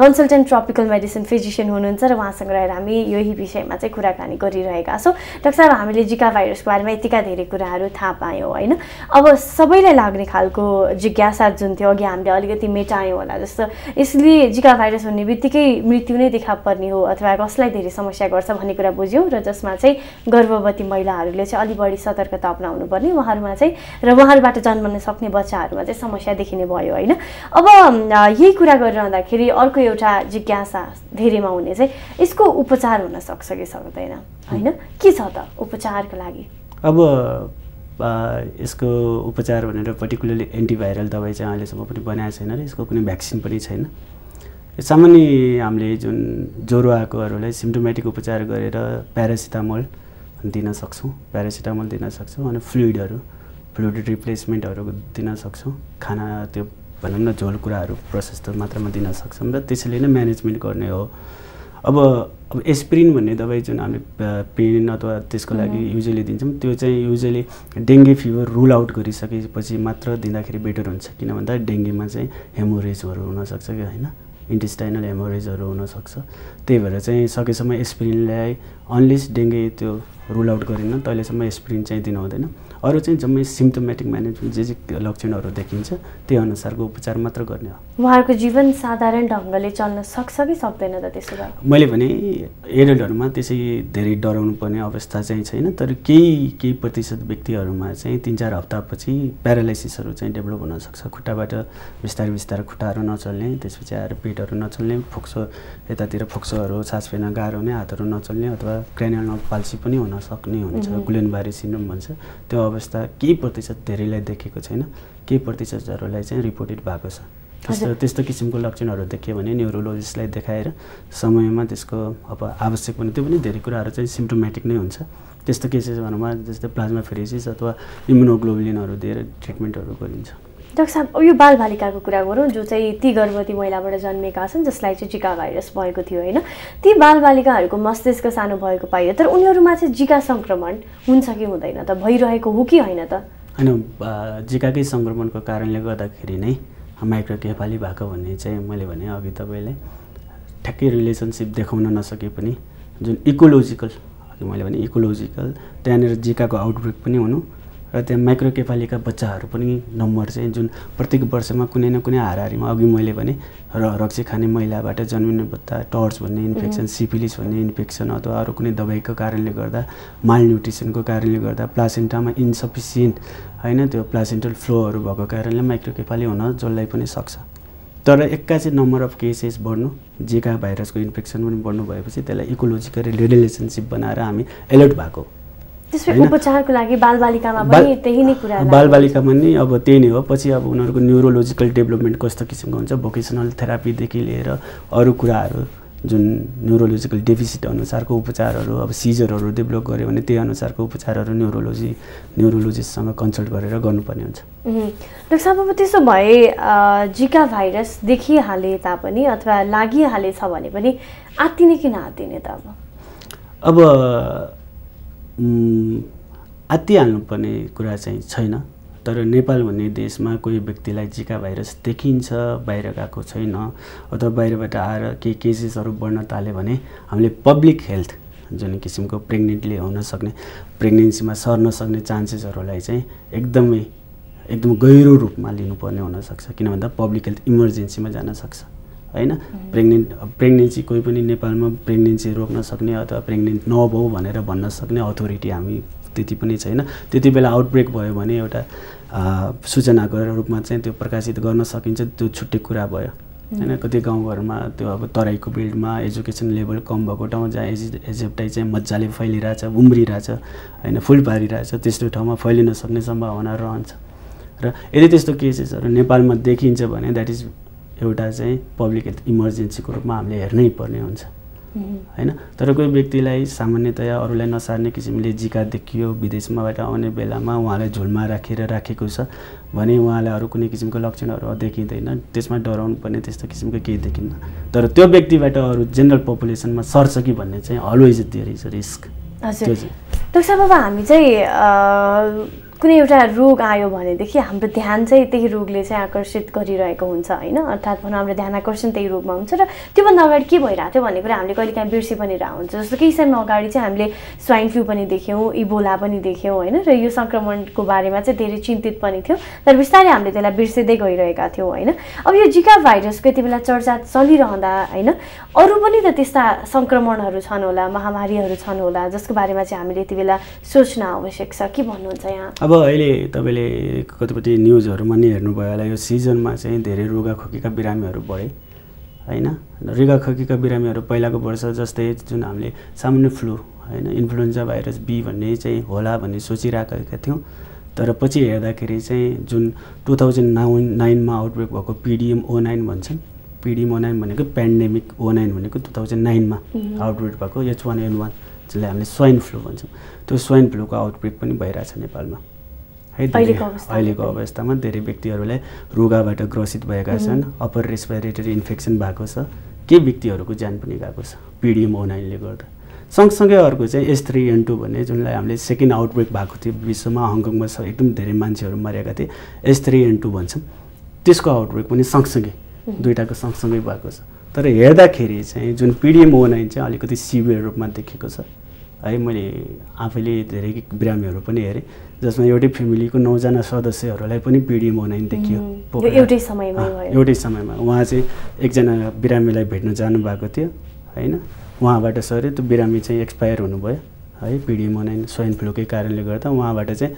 कन्सल्टेन्ट ट्रपिकल मेडिसिन फिजिसियन हुनुहुन्छ र उहाँसँग रहेर हामी यही विषयमा चाहिँ कुराकानी गरिरहेका छौँ। डाक्टर साहब, हामीले जिका भाइरसको बारेमा यतिका धेरै कुराहरू थाहा पायौँ होइन। अब सबैलाई लाग्ने खालको जिज्ञासा जुन थियो अघि हामीले अलिकति मेटायौँ होला, जस्तो यसले जिका भाइरस हुने बित्तिकै मृत्यु नै देखा पर्ने हो अथवा कसलाई धेरै समस्या गर्छ भन्ने कुरा बुझ्यौँ, र जसमा चाहिँ गर्भवती महिलाहरूले चाहिँ अलि बढी सतर्कता अपनाउनु पर्ने उहाँहरूमा चाहिँ, र उहाँहरूबाट जन्मन सक्ने बच्चाहरूमा चाहिँ समस्या देखिने भयो होइन। अब यही कुरा गरिरहँदाखेरि अर्को एउटा जिज्ञासा धेरैमा हुने चाहिँ यसको उपचार हुन सक्छ कि सक्दैन होइन, के छ त उपचारको लागि? अब यसको उपचार भनेर पर्टिकुलरली एन्टिभाइरल दबाई चाहिँ अहिलेसम्म पनि बनाएको छैन र यसको कुनै भ्याक्सिन पनि छैन। सामान्य हामीले जुन ज्वरो आएकोहरूलाई सिम्टोमेटिक उपचार गरेर प्यारासिटामोल दिन सक्छौँ, अनि फ्लुइड रिप्लेसमेन्टहरू दिन सक्छौँ, खाना त्यो भनौँ न झोल कुराहरू प्रशस्त मात्रामा दिन सक्छौँ र त्यसैले नै म्यानेजमेन्ट गर्ने हो। अब एस्पिरिन भन्ने दबाई जुन हामीले पेन अथवा त्यसको लागि युजली दिन्छौँ, त्यो चाहिँ usually dengue fever rule out गरिसकेपछि मात्र दिँदाखेरि बेटर हुन्छ। किन भन्दा डेङ्गीमा चाहिँ हेमोरेजहरू हुनसक्छ कि होइन, इन्टेस्टाइनल हेमोरेजहरू हुनसक्छ। त्यही भएर चाहिँ सकेसम्म एस्पिरिनलाई अनलेस डेङ्गी त्यो रुल आउट गरिन्न तहिलेसम्म एस्पिरिन चाहिँ दिनु हुँदैन। अरू चाहिँ जम्मै सिम्टोमेटिक म्यानेजमेन्ट जे लक्षणहरू देखिन्छ त्यही अनुसारको उपचार मात्र गर्ने हो। उहाँहरूको जीवन साधारण ढङ्गले चल्न सक्छ कि सक्दैन त त्यसो भए? मैले भने एडल्टहरूमा त्यसै धेरै डराउनु पर्ने अवस्था चाहिँ छैन, तर केही प्रतिशत व्यक्तिहरूमा चाहिँ 3-4 हप्तापछि प्यारालाइसिसहरू चाहिँ डेभलप हुनसक्छ। खुट्टाबाट बिस्तारै खुट्टाहरू नचल्ने, त्यसपछि आएर पेटहरू नचल्ने, फोक्सो यतातिर फोक्सोहरू सास फेर्न गाह्रो हुने, हातहरू नचल्ने अथवा क्रेनियल नर्भ पाल्सी पनि हुन सक्ने हुन्छ, गुलेन-बारी सिन्ड्रोम भन्छ। त्यो अवस्था केही प्रतिशत धेरैलाई देखेको छैन, केही प्रतिशतहरूलाई चाहिँ रिपोर्टेड भएको छ। त्यस्तो किसिमको लक्षणहरू देखियो भने न्युरोलोजिस्टलाई देखाएर समयमा त्यसको अब आवश्यक पनि त्यो पनि धेरै कुराहरू चाहिँ सिम्प्टोमेटिक नै हुन्छ। त्यस्तो केसेसहरूमा जस्तै प्लाज्माफेरेसिस अथवा इम्युनोग्लोबुलिनहरू दिएर ट्रिटमेन्टहरू गरिन्छ। डाक्टर साहब, यो बालबालिकाको कुरा गरौँ जो चाहिँ ती गर्भवती महिलाबाट जन्मेका छन् जसलाई चाहिँ जिका भाइरस भएको थियो होइन, ती बालबालिकाहरूको मस्तिष्क सानो भएको पाइयो, तर उनीहरूमा चाहिँ जिका सङ्क्रमण हुन्छ कि हुँदैन त, भइरहेको हो कि होइन त? होइन, जिकाकै सङ्क्रमणको कारणले गर्दाखेरि नै माइक्रोकेफाली भएको भन्ने चाहिँ मैले भने अघि तपाईँलाई ठ्याक्कै रिलेसनसिप देखाउन नसके पनि जुन इकोलोजिकल, अघि मैले भने इकोलोजिकल, त्यहाँनिर जिकाको आउटब्रेक पनि हुनु र त्यहाँ माइक्रोकेफालीका बच्चाहरू पनि नम्बर चाहिँ जुन प्रत्येक वर्षमा कुनै न कुनै हाराहारीमा अघि मैले भने रक्सी खाने महिलाबाट जन्मिने बच्चा टर्च भन्ने इन्फेक्सन, सिफिलिस भन्ने इन्फेक्सन अथवा अरू कुनै दबाईको कारणले गर्दा, मालन्युट्रिसनको कारणले गर्दा, प्लासेन्टामा इन्सफिसियन्ट होइन त्यो प्लासेन्टल फ्लोहरू भएको कारणले माइक्रोकेफाली हुन जसलाई पनि सक्छ। तर एक्कासी नम्बर अफ केसेस बढ्नु, जिका भाइरसको इन्फेक्सन पनि बढ्नु भएपछि त्यसलाई इकोलोजिकल रिलेसनसिप बनाएर हामी एलर्ट भएको। त्यसपछि उपचारको लागि बालबालिकामा पनि त्यही नै कुरा, बालबालिकामा नि अब त्यही नै हो। पछि अब उनीहरूको न्युरोलोजिकल डेभलपमेन्ट कस्तो किसिमको हुन्छ, भोकेसनल थेरापीदेखि लिएर अरू कुराहरू जुन न्युरोलोजिकल डेफिसिट अनुसारको उपचारहरू, अब सिजरहरू डेभलप गऱ्यो भने त्यही अनुसारको उपचारहरू न्युरोलोजिस्टसँग कन्सल्ट गरेर गर्नुपर्ने हुन्छ। डाक्टर साहब, अब त्यसो भए जिका भाइरस देखिहाले तापनि अथवा लागिहालेछ भने पनि आत्तिने कि नआत्तिने त? अब आत्तिहाल्नुपर्ने कुरा चाहिँ छैन, तर नेपाल भन्ने देशमा कोही व्यक्तिलाई जिका भाइरस देखिन्छ, बाहिर गएको छैन अथवा बाहिरबाट आएर केही केसेसहरू बढ्न थाल्यो भने हामीले पब्लिक हेल्थ जुन किसिमको प्रेग्नेन्टली हुन सक्ने, प्रेग्नेन्सीमा सर्न सक्ने चान्सेसहरूलाई चाहिँ एकदम गहिरो रूपमा लिनुपर्ने हुनसक्छ। किन भन्दा पब्लिक हेल्थ इमर्जेन्सीमा जान सक्छ होइन। प्रेग्नेन्सी कोही पनि नेपालमा प्रेग्नेन्सी रोक्न सक्ने अथवा प्रेग्नेन्ट नभऊ भनेर भन्न सक्ने अथोरिटी हामी त्यति पनि छैन। त्यति बेला आउटब्रेक भयो भने एउटा सूचनाको रूपमा चाहिँ त्यो प्रकाशित गर्न सकिन्छ, त्यो छुट्टै कुरा भयो होइन। कति गाउँघरमा त्यो अब तराईको बेल्टमा एजुकेसन लेभल कम भएको ठाउँमा जहाँ एजेप्टाइ चाहिँ मजाले फैलिरहेछ, उम्रिरहेछ होइन, फुल पारिरहेछ, त्यस्तो ठाउँमा फैलिन सक्ने सम्भावना रहन्छ। र यदि त्यस्तो केसेसहरू नेपालमा देखिन्छ भने द्याट इज एउटा चाहिँ पब्लिक हेल्थ इमर्जेन्सीको रूपमा हामीले हेर्नै पर्ने हुन्छ होइन। तर कोही व्यक्तिलाई सामान्यतया अरूलाई नसार्ने किसिमले जिका देखियो, विदेशमाबाट आउने बेलामा उहाँलाई झुलमा राखेको छ भने उहाँलाई अरू कुनै किसिमको लक्षणहरू देखिँदैन, त्यसमा डराउनु पर्ने त्यस्तो किसिमको केही देखिन्न। तर त्यो व्यक्तिबाट अरू जेनरल पपुलेसनमा सर्छ कि भन्ने चाहिँ always there is a risk. हजुर डाक्टर साहब, अब हामी चाहिँ कुनै एउटा रोग आयो भनेदेखि हाम्रो ध्यान चाहिँ त्यही रोगले चाहिँ आकर्षित गरिरहेको हुन्छ होइन, अर्थात् भनौँ हाम्रो ध्यान आकर्षण त्यही रोगमा हुन्छ र त्योभन्दा अगाडि के भइरहेको थियो भन्ने कुरा हामीले कहिलेकाहीँ बिर्सि पनि रहेको हुन्छ। जस्तो केही समय अगाडि चाहिँ हामीले स्वाइन फ्लू पनि देख्यौँ, इबोला पनि देख्यौँ होइन, र यो सङ्क्रमणको बारेमा चाहिँ धेरै चिन्तित पनि थियो, तर बिस्तारै हामीले त्यसलाई बिर्सिँदै गइरहेका थियौँ होइन। अब यो जिका भाइरसको यति बेला चर्चा चलिरहँदा होइन, अरू पनि त त्यस्ता सङ्क्रमणहरू छन् होला, महामारीहरू छन् होला जसको बारेमा चाहिँ हामीले यति बेला सोच्न आवश्यक छ, के भन्नुहुन्छ यहाँ? अब अहिले तपाईँले कतिपट्टि न्युजहरूमा नि हेर्नुभयो होला, यो सिजनमा चाहिँ धेरै रुगाखोकीका बिरामीहरू बढे होइन। रुगाखोकीका बिरामीहरू पहिलाको वर्ष जस्तै जुन हामीले सामान्य फ्लू होइन, इन्फ्लुएन्जा भाइरस बी भन्ने चाहिँ होला भन्ने सोचिरहेका थियौँ, तर पछि हेर्दाखेरि चाहिँ जुन 2009मा आउटब्रेक भएको PDM09 भन्छन्, PDM09 भनेको पेन्डेमिक, 09 भनेको 2009मा आउटब्रेक भएको H1N1 जसलाई हामीले स्वाइन फ्लू भन्छौँ, त्यो स्वाइन फ्लूको आउटब्रेक पनि भइरहेछ नेपालमा है। अहिलेको अवस्थामा धेरै व्यक्तिहरूलाई रुगाबाट ग्रसित भएका छन्, अप्पर रेस्पिरेटरी इन्फेक्सन भएको छ, केही व्यक्तिहरूको ज्यान पनि गएको छ PDM09ले गर्दा। सँगसँगै अर्को चाहिँ H3N2 भन्ने जुनलाई हामीले सेकेन्ड आउटब्रेक भएको थियो विश्वमा, हङकङमा एकदम धेरै मान्छेहरू मरेका थिए, H3N2 भन्छौँ, त्यसको आउटब्रेक पनि सँगसँगै दुईटाको सँगसँगै भएको छ। तर हेर्दाखेरि चाहिँ जुन PDM09 चाहिँ अलिकति सिभियर रूपमा देखेको छ है। मैले आफैले धेरै बिरामीहरू पनि हेरेँ जसमा एउटै फ्यामिलीको 9 जना सदस्यहरूलाई पनि PDM09 देखियो एउटै समयमा। उहाँ चाहिँ एकजना बिरामीलाई भेट्न जानुभएको थियो होइन, उहाँबाट सरी त्यो बिरामी चाहिँ एक्सपायर हुनुभयो है, PDM09 स्वाइन फ्लूकै कारणले गर्दा। उहाँबाट चाहिँ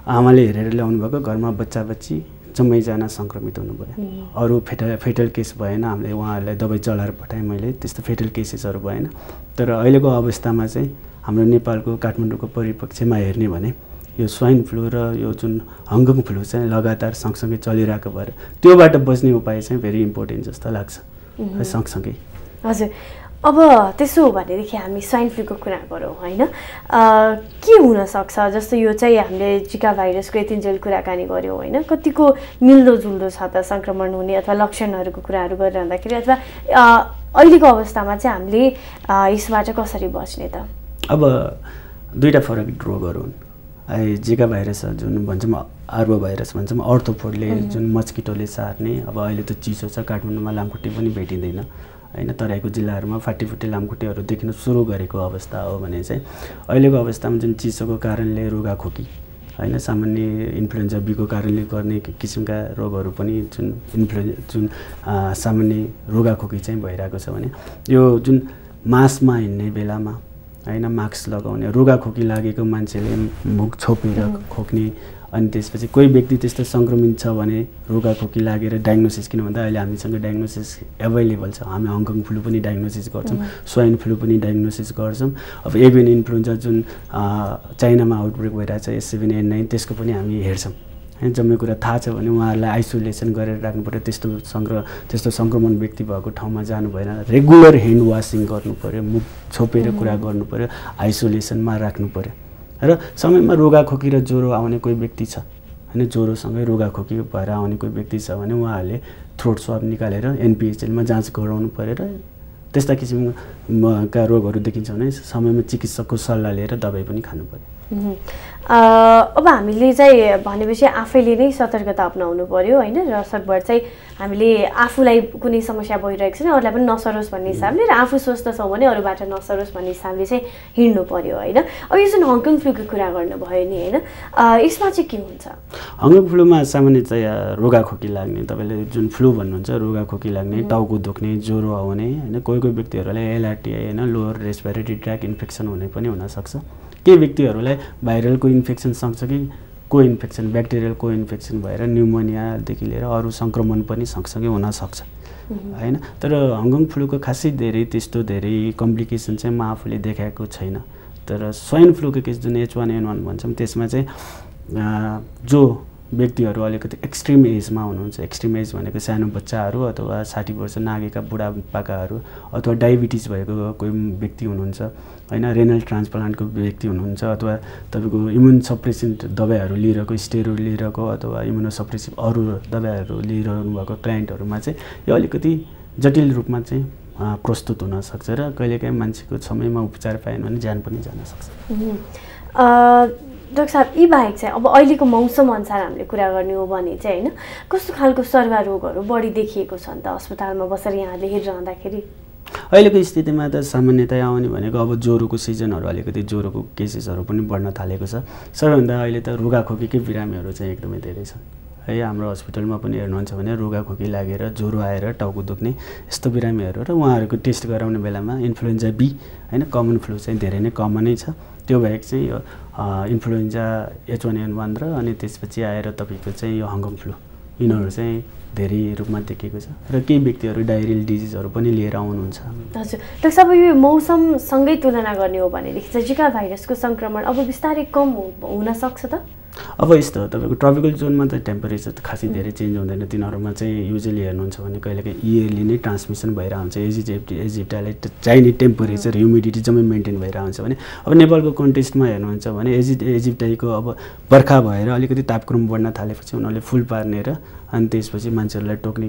आमाले हेरेर ल्याउनु भएको, घरमा बच्चा बच्ची जम्मैजना सङ्क्रमित हुनुभयो। अरू फेटल केस भएन, हामीले उहाँहरूलाई दबाई चलाएर पठाएँ मैले, त्यस्तो फेटल केसेसहरू भएन। तर अहिलेको अवस्थामा चाहिँ हाम्रो नेपालको काठमाडौँको परिप्रेक्ष्यमा हेर्ने भने यो स्वाइन फ्लू र यो जुन हङकङ फ्लू चाहिँ लगातार सँगसँगै चलिरहेको भएर त्योबाट बच्ने उपाय चाहिँ भेरी इम्पोर्टेन्ट जस्तो लाग्छ सँगसँगै। हजुर, अब त्यसो हो भनेदेखि हामी स्वाइन फ्लूको कुरा गरौँ होइन, के हुनसक्छ? जस्तो यो चाहिँ हामीले जिका भाइरसको यतिन्जेल कुराकानी गऱ्यौँ होइन, कतिको मिल्दोजुल्दो छ त सङ्क्रमण हुने अथवा लक्षणहरूको कुराहरू गरिरहँदाखेरि, अथवा अहिलेको अवस्थामा चाहिँ हामीले यसबाट कसरी बच्ने त? अब दुईवटा फरक रोगहरू हुन्। जिका भाइरस जुन भन्छौँ आर्बो भाइरस भन्छौँ, अर्थोपोडले जुन मस्किटोले सार्ने, अब अहिले त चिसो छ, काठमाडौँमा लामखुट्टे पनि भेटिँदैन होइन, तराईको जिल्लाहरूमा फाटीफुटी लामखुट्टेहरू देखिन सुरु गरेको अवस्था हो भने चाहिँ अहिलेको अवस्थामा जुन चिसोको कारणले रुगाखोकी होइन, सामान्य इन्फ्लुएन्जा बीको कारणले गर्ने किसिमका रोगहरू पनि जुन सामान्य रुगाखोकी चाहिँ भइरहेको छ भने यो जुन मासमा हिँड्ने बेलामा होइन, मास्क लगाउने, रुगाखोकी लागेको मान्छेले मुख छोपेर खोक्ने, अनि त्यसपछि कोही व्यक्ति त्यस्तो सङ्क्रमित छ भने रुगाखोकी लागेर डायग्नोसिस, किन भन्दा अहिले हामीसँग डायग्नोसिस एभाइलेबल छ, हामी हङकङ फ्लू पनि डायग्नोसिस गर्छौँ, स्वाइन फ्लू पनि डायग्नोसिस गर्छौँ। अब एभियन इन्फ्लुएन्जा जुन चाइनामा आउटब्रेक भइरहेको छ H7N9 त्यसको पनि हामी हेर्छौँ होइन। जम्मै कुरा थाहा छ भने उहाँहरूलाई आइसोलेसन गरेर राख्नु पऱ्यो, त्यस्तो सङ्क्रमण व्यक्ति भएको ठाउँमा जानु भएन, रेगुलर ह्यान्ड वासिङ गर्नु पऱ्यो, मुख छोपेर कुरा गर्नु पऱ्यो, आइसोलेसनमा राख्नु पऱ्यो। र समयमा रुगाखोकी र ज्वरो आउने कोही व्यक्ति छ होइन, ज्वरोसँगै रुगाखोकी भएर आउने कोही व्यक्ति छ भने उहाँहरूले थ्रोट स्वाब निकालेर NPHLमा जाँच गराउनु पऱ्यो र त्यस्ता किसिमका रोगहरू देखिन्छ भने समयमा चिकित्सकको सल्लाह लिएर दबाई पनि खानु पऱ्यो। अब हामीले चाहिँ भनेपछि आफैले नै सतर्कता अपनाउनु पर्यो होइन, र सकभर चाहिँ हामीले आफूलाई कुनै समस्या भइरहेको छ भने अरूलाई पनि नसरोस् भन्ने हिसाबले, र आफू स्वस्थ छौँ भने अरूबाट नसरोस् भन्ने हिसाबले चाहिँ हिँड्नु पर्यो होइन। अब यो जुन हङकङ फ्लूको कुरा गर्नुभयो नि होइन, यसमा चाहिँ के हुन्छ? हङकङ फ्लूमा सामान्यतया रुगाखोकी लाग्ने, तपाईँले जुन फ्लू भन्नुहुन्छ रुगाखोकी लाग्ने, टाउको दुख्ने, ज्वरो आउने होइन, कोही व्यक्तिहरूलाई LRTI होइन, लोअर रेस्पिरेटरी ट्र्याक इन्फेक्सन हुने पनि हुनसक्छ। केही व्यक्तिहरूलाई भाइरलको इन्फेक्सन सँगसँगै को इन्फेक्सन, ब्याक्टेरियल को इन्फेक्सन भएर न्युमोनियादेखि लिएर अरू सङ्क्रमण पनि सँगसँगै हुनसक्छ होइन। तर हङकङ फ्लूको खासै त्यस्तो धेरै कम्प्लिकेसन चाहिँ म आफूले देखाएको छैन। तर स्वाइन फ्लूको केस जुन H1N1 भन्छौँ त्यसमा चाहिँ जो व्यक्तिहरू अलिकति एक्सट्रिम एजमा हुनुहुन्छ, एक्सट्रिम एज भनेको सानो बच्चाहरू अथवा 60 वर्ष नागेका बुढापाकाहरू अथवा डायबिटिज भएको कोही व्यक्ति हुनुहुन्छ होइन, रेनल ट्रान्सप्लान्टको व्यक्ति हुनुहुन्छ, अथवा तपाईँको इम्युन सप्रेसेन्ट दबाईहरू लिइरहेको, स्टेरोइड लिइरहेको अथवा इम्युनोसप्रेसिभ अरू दबाईहरू लिइरहनु भएको क्लाइन्टहरूमा चाहिँ यो अलिकति जटिल रूपमा चाहिँ प्रस्तुत हुनसक्छ र कहिलेकाहीँ मान्छेको समयमा उपचार पाएन भने ज्यान पनि जान सक्छ। डाक्टर साहब, यी बाहेक चाहिँ अब अहिलेको मौसम अनुसार हामीले कुरा गर्ने हो भने चाहिँ होइन, कस्तो खालको सर्वा रोगहरू बढी देखिएको छ नि त अस्पतालमा बसेर यहाँले हेरिरहँदाखेरि? अहिलेको स्थितिमा त सामान्यतया आउने भनेको अब ज्वरोको सिजनहरू, अलिकति ज्वरोको केसेसहरू पनि बढ्न थालेको छ। सबैभन्दा अहिले त रुगाखोकीकै बिरामीहरू चाहिँ एकदमै धेरै छन् है। हाम्रो हस्पिटलमा पनि हेर्नुहुन्छ भने रुगाखोकी लागेर ज्वरो आएर टाउको दुख्ने यस्तो बिरामीहरू, र उहाँहरूको टेस्ट गराउने बेलामा इन्फ्लुएन्जा बी होइन, कमन फ्लू चाहिँ धेरै नै कमनै छ। त्यो बाहेक चाहिँ यो इन्फ्लुएन्जा H1N1 र अनि त्यसपछि आएर तपाईँको चाहिँ यो हङकङ फ्लू, यिनीहरू चाहिँ धेरै रूपमा देखिएको छ र केही व्यक्तिहरू डायरियल डिजिजहरू पनि लिएर आउनुहुन्छ। हजुर डाक्टर साहब, यो मौसमसँगै तुलना गर्ने हो भनेदेखि चाहिँ जिका भाइरसको सङ्क्रमण अब बिस्तारै कम हुन सक्छ त? अब यस्तो तपाईँको ट्रपिकल जोनमा त टेम्परेचर त खासै धेरै चेन्ज हुँदैन, तिनीहरूमा चाहिँ युजली हेर्नुहुन्छ भने कहिलेकाहीँ इयरली नै ट्रान्समिसन भइरहन्छ। इजिप्टलाई चाहिने टेम्परेचर ह्युमिडिटी जम्मै मेन्टेन भइरहन्छ भने अब नेपालको कन्टेक्स्टमा हेर्नुहुन्छ भने इजिप्टको अब बर्खा भएर अलिकति तापक्रम बढ्न थालेपछि उनीहरूले फुल पार्ने र अनि त्यसपछि मान्छेहरूलाई टोक्ने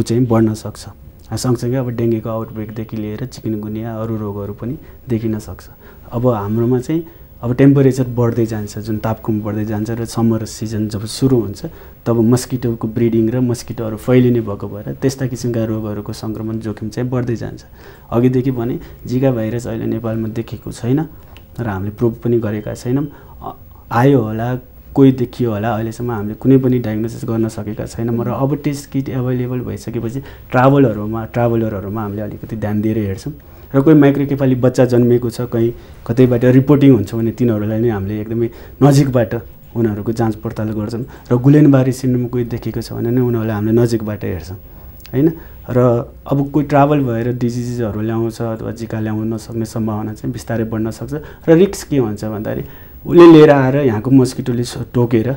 चाहिँ बढ्न सक्छ। सँगसँगै अब डेङ्गीको आउटब्रेकदेखि लिएर चिकनगुनिया अरू रोगहरू पनि देखिन सक्छ। अब हाम्रोमा चाहिँ अब टेम्परेचर बढ्दै जान्छ, जुन तापक्रम बढ्दै जान्छ र समर सिजन जब सुरु हुन्छ तब मस्किटोको ब्रिडिङ र मस्किटोहरू फैलिने भएको भएर त्यस्ता किसिमका रोगहरूको सङ्क्रमण जोखिम चाहिँ बढ्दै जान्छ। अघिदेखि भने जिका भाइरस अहिले नेपालमा देखेको छैन र हामीले प्रुभ पनि गरेका छैनौँ। आयो होला, कोही देखियो होला, अहिलेसम्म हामीले कुनै पनि डायग्नोसिस गर्न सकेका छैनौँ र अब टेस्ट किट एभाइलेबल भइसकेपछि ट्राभलरहरूमा हामीले अलिकति ध्यान दिएर हेर्छौँ र कोही माइक्रोकेफाली बच्चा जन्मिएको छ कहीँ कतैबाट रिपोर्टिङ हुन्छ भने तिनीहरूलाई नै हामीले एकदमै नजिकबाट उनीहरूको जाँच पडताल गर्छौँ र गुलेनबारी सिन्ड्रोम कोही देखेको छ भने नै उनीहरूलाई हामीले नजिकबाट हेर्छौँ होइन। र अब कोही ट्राभल भएर डिजिजहरू ल्याउँछ अथवा जिका ल्याउन नसक्ने सम्भावना चाहिँ बिस्तारै बढ्न सक्छ र रिस्क के हुन्छ भन्दाखेरि उसले लिएर आएर यहाँको मस्किटोले टोकेर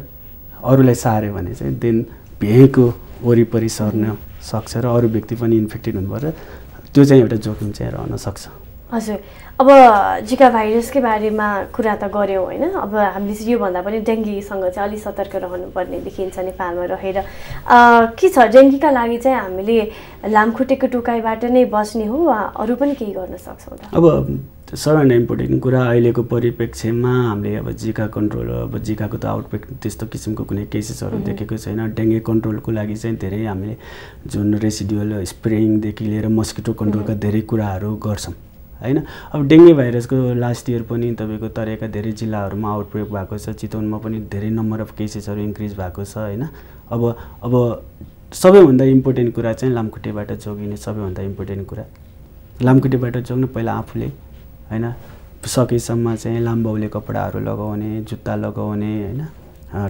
अरूलाई सार्यो भने चाहिँ देन भेको वरिपरि सर्न सक्छ र अरू व्यक्ति पनि इन्फेक्टेड हुनुपर्छ। त्यो चाहिँ एउटा जोखिम चाहिँ रहन सक्छ। हजुर, अब जिका भाइरसकै बारेमा कुरा त गऱ्यौँ होइन, अब हामीले चाहिँ योभन्दा पनि डेङ्गीसँग चाहिँ अलिक सतर्क रहनुपर्ने देखिन्छ नेपालमा रहेर। के छ डेङ्गीका लागि चाहिँ हामीले लामखुट्टेको टोकाइबाट नै बच्ने हो वा अरू पनि केही गर्न सक्छौँ त? अब सबैभन्दा इम्पोर्टेन्ट कुरा अहिलेको परिप्रेक्ष्यमा हामीले अब जिका कन्ट्रोल, अब जिकाको त आउटब्रेक त्यस्तो किसिमको कुनै केसेसहरू देखेको छैन। डेङ्गी कन्ट्रोलको लागि चाहिँ धेरै हामीले जुन रेसिडुअल स्प्रेइङदेखि लिएर मस्किटो कन्ट्रोलका धेरै कुराहरू गर्छौँ होइन। अब डेङ्गी भाइरसको लास्ट इयर पनि तपाईँको तराईका धेरै जिल्लाहरूमा आउटब्रेक भएको छ, चितवनमा पनि धेरै नम्बर अफ केसेसहरू इन्क्रिज भएको छ होइन। अब सबैभन्दा इम्पोर्टेन्ट कुरा चाहिँ लामखुट्टेबाट जोगिने सबैभन्दा इम्पोर्टेन्ट कुरा, लामखुट्टेबाट जोग्नु पहिला आफूले होइन, सकेसम्म चाहिँ लामबाउले कपडाहरू लगाउने, जुत्ता लगाउने होइन,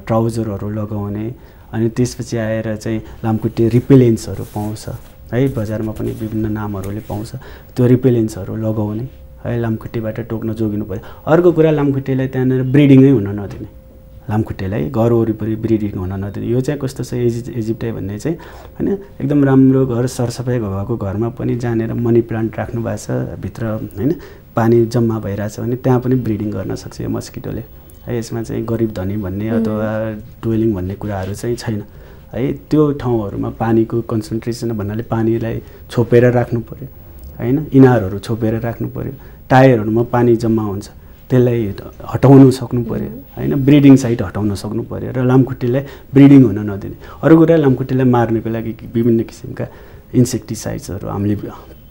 ट्राउजरहरू लगाउने, अनि त्यसपछि आएर चाहिँ लामखुट्टे रिपेलेन्सहरू पाउँछ है, बजारमा पनि विभिन्न नामहरूले पाउँछ, त्यो रिपेलेन्सहरू लगाउने है, लामखुट्टेबाट टोक्न जोगिनु पर्यो। अर्को कुरा लामखुट्टेलाई त्यहाँनिर ब्रिडिङै हुन नदिने, लामखुट्टेलाई घर वरिपरि ब्रिडिङ हुन नदिने। यो चाहिँ कस्तो छ इजिप्टाई भन्ने चाहिँ होइन, एकदम राम्रो घर सरसफाइ भएको घरमा पनि जहाँनिर मनी प्लान्ट राख्नु भएको छ भित्र होइन, पानी जम्मा भइरहेछ भने त्यहाँ पनि ब्रिडिङ गर्न सक्छ यो मस्किटोले है। यसमा चाहिँ गरिब धनी भन्ने अथवा डुवेलिङ भन्ने कुराहरू चाहिँ छैन है। त्यो ठाउँहरूमा पानीको कन्सन्ट्रेसन भन्नाले पानीलाई छोपेर राख्नु पऱ्यो होइन, इनारहरू छोपेर राख्नु पऱ्यो, टायरहरूमा पानी जम्मा हुन्छ त्यसलाई हटाउनु सक्नु पऱ्यो होइन, ब्रिडिङ साइट हटाउन सक्नु पऱ्यो र लामखुट्टेलाई ब्रिडिङ हुन नदिने। अरू कुरा लामखुट्टेलाई मार्नको लागि विभिन्न किसिमका इन्सेक्टिसाइड्सहरू हामीले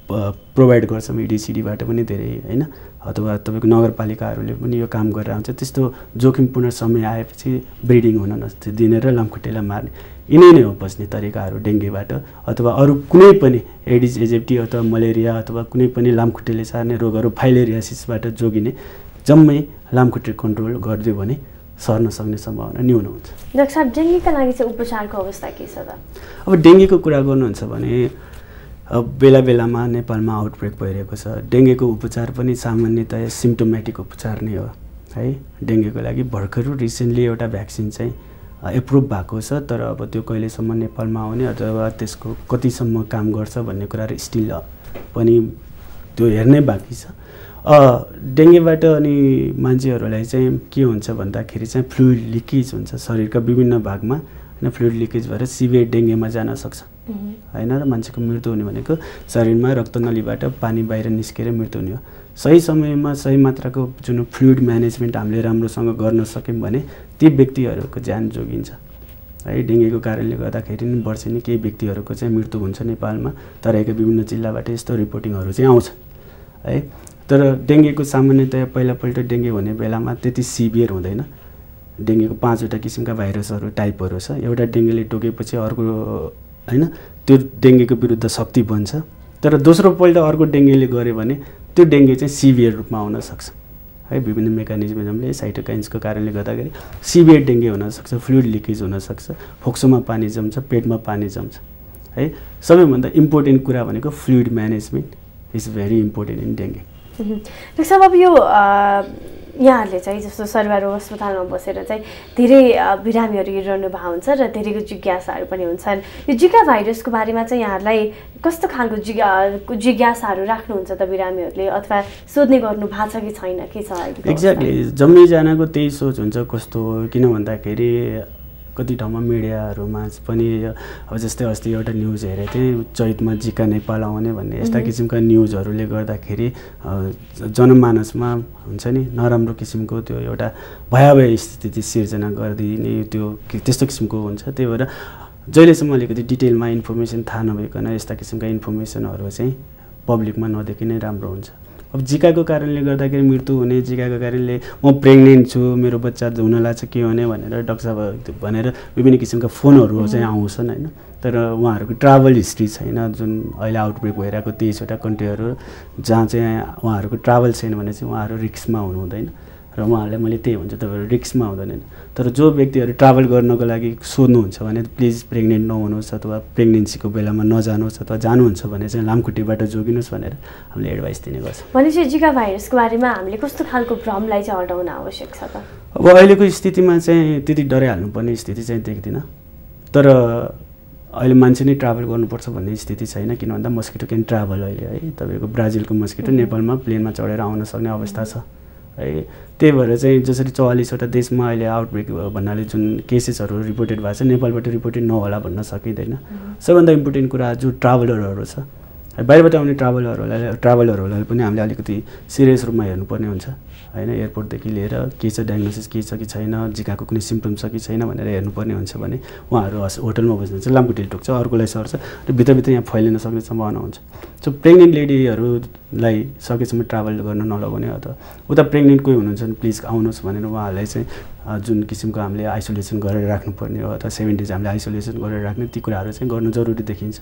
प्रोभाइड गर्छौँ EDCDबाट पनि धेरै होइन, अथवा तपाईँको नगरपालिकाहरूले पनि यो काम गरेर आउँछ। त्यस्तो जोखिमपूर्ण समय आएपछि ब्रिडिङ हुन नदिने र लामखुट्टेलाई मार्ने, यिनै नै हो बस्ने तरिकाहरू डेङ्गीबाट अथवा अरू कुनै पनि एडिस एजिप्टी अथवा मलेरिया अथवा कुनै पनि लामखुट्टेले सार्ने रोगहरू फाइलेरियासिसबाट जोगिने जम्मै लामखुट्टे कन्ट्रोल गरिदियो भने सर्न सक्ने सम्भावना न्यून हुन्छ। डाक्टर साहब, डेङ्गीका लागि चाहिँ उपचारको अवस्था के छ त? अब डेङ्गीको कुरा गर्नुहुन्छ भने अब बेला बेलामा नेपालमा आउटब्रेक भइरहेको छ। डेङ्गीको उपचार पनि सामान्यतया सिम्टोमेटिक उपचार नै हो है। डेङ्गीको लागि भर्खर रिसेन्टली एउटा भ्याक्सिन चाहिँ एप्रुभ भएको छ, तर अब त्यो कहिलेसम्म नेपालमा आउने अथवा त्यसको कतिसम्म काम गर्छ भन्ने कुराहरू स्टिल पनि त्यो हेर्नै बाँकी छ। डेङ्गीबाट अनि मान्छेहरूलाई चाहिँ के हुन्छ भन्दाखेरि चाहिँ फ्लुइड लिकेज हुन्छ शरीरका विभिन्न भागमा होइन, फ्लुइड लिकेज भएर सिभियर डेङ्गीमा जान सक्छ होइन, र मान्छेको मृत्यु हुने भनेको शरीरमा रक्तनलीबाट पानी बाहिर निस्केर मृत्यु हुने हो। सही समयमा सही मात्राको जुन फ्लुइड म्यानेजमेन्ट हामीले राम्रोसँग गर्न सक्यौँ भने ती व्यक्तिहरूको ज्यान जोगिन्छ है। डेङ्गीको कारणले गर्दाखेरि नि वर्षेनी केही व्यक्तिहरूको चाहिँ मृत्यु हुन्छ नेपालमा, तराईका विभिन्न जिल्लाबाट यस्तो रिपोर्टिङहरू चाहिँ आउँछ है। तर डेङ्गीको सामान्यतया पहिलापल्ट डेङ्गी हुने बेलामा त्यति सिभियर हुँदैन। डेङ्गीको 5वटा किसिमका भाइरसहरू टाइपहरू छ। एउटा डेङ्गीले टोकेपछि अर्को होइन, त्यो डेङ्गीको विरुद्ध शक्ति बन्छ, तर दोस्रोपल्ट अर्को डेङ्गीले गऱ्यो भने त्यो डेङ्गी चाहिँ सिभियर रूपमा आउन सक्छ है। विभिन्न मेकानिजमले साइटोकाइन्सको कारणले गर्दाखेरि सिभियर डेङ्गी हुनसक्छ, फ्लुइड लिकेज हुनसक्छ, फोक्सोमा पानी जम्छ, पेटमा पानी जम्छ है। सबैभन्दा इम्पोर्टेन्ट कुरा भनेको fluid management is very important in dengue. Doctor साहब, अब यो यहाँहरूले चाहिँ जस्तो सरबार अस्पतालमा बसेर चाहिँ धेरै बिरामीहरू हेरिरहनु भएको हुन्छ र धेरैको जिज्ञासाहरू पनि हुन्छन्। यो जिका भाइरसको बारेमा चाहिँ यहाँहरूलाई कस्तो खालको जिज्ञासाहरू राख्नुहुन्छ त बिरामीहरूले, अथवा सोध्ने गर्नु भएको छ कि छैन, के छ? एक्ज्याक्टली जम्मैजनाको त्यही सोच हुन्छ कस्तो हो, किन भन्दाखेरि कति ठाउँमा मिडियाहरूमा पनि अब जस्तै अस्ति एउटा न्युज हेरेको थिएँ, चैतमा जिका नेपाल आउने भन्ने यस्ता किसिमका न्युजहरूले गर्दाखेरि जनमानसमा हुन्छ नि नराम्रो किसिमको त्यो एउटा भयावह स्थिति सिर्जना गरिदिने त्यो त्यस्तो किसिमको हुन्छ। त्यही भएर जहिलेसम्म अलिकति डिटेलमा इन्फर्मेसन थाहा नभइकन यस्ता किसिमका इन्फर्मेसनहरू चाहिँ पब्लिकमा नदेखि नै राम्रो हुन्छ। अब जिकाको कारणले गर्दाखेरि मृत्यु हुने, जिकाको कारणले म प्रेग्नेन्ट छु, मेरो बच्चा हुन लाग्छ, के हुने भनेर डाक्टर साहब भनेर विभिन्न किसिमका फोनहरू चाहिँ आउँछन् होइन, तर उहाँहरूको ट्राभल हिस्ट्री छैन। जुन अहिले आउटब्रेक भइरहेको 23वटा कन्ट्रीहरू जहाँ चाहिँ उहाँहरूको ट्राभल छैन भने चाहिँ उहाँहरू रिस्कमा हुनु हुँदैन र उहाँहरूलाई मैले त्यही भन्छु तपाईँहरू रिस्कमा हुँदैन। तर जो व्यक्तिहरू ट्राभल गर्नको लागि सोध्नुहुन्छ भने प्लिज प्रेग्नेन्ट नहुनुहोस् अथवा प्रेग्नेन्सीको बेलामा नजानुहोस् अथवा जानुहुन्छ भने चाहिँ लामखुट्टेबाट जोगिनुहोस् भनेर हामीले एडभाइस दिने गर्छौँ। भनेपछि जिका भाइरसको बारेमा हामीले कस्तो खालको भ्रमलाई चाहिँ हटाउन आवश्यक छ त? अब अहिलेको स्थितिमा चाहिँ त्यति डराइहाल्नुपर्ने स्थिति चाहिँ देख्दिनँ। तर अहिले मान्छे नै ट्राभल गर्नुपर्छ भन्ने स्थिति छैन, किन भन्दा मस्किटो क्यान ट्राभल अहिले है। तपाईँको ब्राजिलको मस्किटो नेपालमा प्लेनमा चढेर आउन सक्ने अवस्था छ है। त्यही भएर चाहिँ जसरी 44वटा देशमा अहिले आउटब्रेक भन्नाले जुन केसेसहरू रिपोर्टेड भएको छ नेपालबाट रिपोर्टेड नहोला भन्न सकिँदैन। सबभन्दा इम्पोर्टेन्ट कुरा जो ट्राभलरहरू छ, बाहिरबाट आउने ट्राभलरहरूलाई पनि हामीले अलिकति सिरियस रूपमा हेर्नुपर्ने हुन्छ होइन। एयरपोर्टदेखि लिएर के छ डायग्नोसिस के छ कि छैन, जिकाको कुनै सिम्पटम छ कि छैन भनेर हेर्नुपर्ने हुन्छ भने उहाँहरू होटलमा बस्नुहुन्छ, लामखुट्टेले टोक्छ, अर्कोलाई सर्छ र भित्रभित्र यहाँ फैलिन सक्ने सम्भावना हुन्छ। सो प्रेग्नेन्ट लेडीहरूलाई सकेसम्म ट्राभल गर्न नलगाउने अथवा उता प्रेग्नेन्ट कोही हुनुहुन्छ भने प्लिज आउनुहोस् भनेर उहाँहरूलाई चाहिँ जुन किसिमको हामीले आइसोलेसन गरेर राख्नुपर्ने हो अथवा 7 डेज हामीले आइसोलेसन गरेर राख्ने ती कुराहरू चाहिँ गर्नु जरुरी देखिन्छ।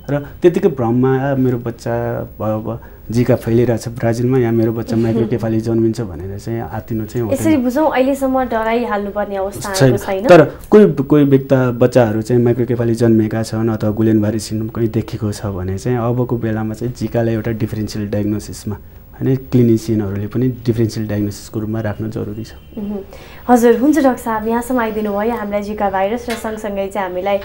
र त्यतिकै भ्रममा मेरो बच्चा अब जिका फैलिरहेछ ब्राजिलमा, यहाँ मेरो बच्चा माइक्रोकेफाली जन्मिन्छ भनेर चाहिँ आत्तिनु चाहिँ हुँदैन। यसरी बुझौँ अहिलेसम्म डराइहाल्नुपर्ने अवस्था आएको छैन। तर कोही बच्चाहरू चाहिँ माइक्रोकेफाली जन्मेका छन् अथवा गुलेनबारी सिन्ड्रोम कहीँ देखेको छ भने चाहिँ अबको बेलामा चाहिँ जिकालाई एउटा डिफरेन्सियल डायग्नोसिसमा होइन क्लिनिसियनहरूले पनि डिफरेन्सियल डायग्नोसिसको रूपमा राख्न जरुरी छ। हजुर हुन्छ डाक्टर साहब, यहाँसम्म आइदिनु भयो, हामीलाई जिका भाइरस र सँगसँगै चाहिँ हामीलाई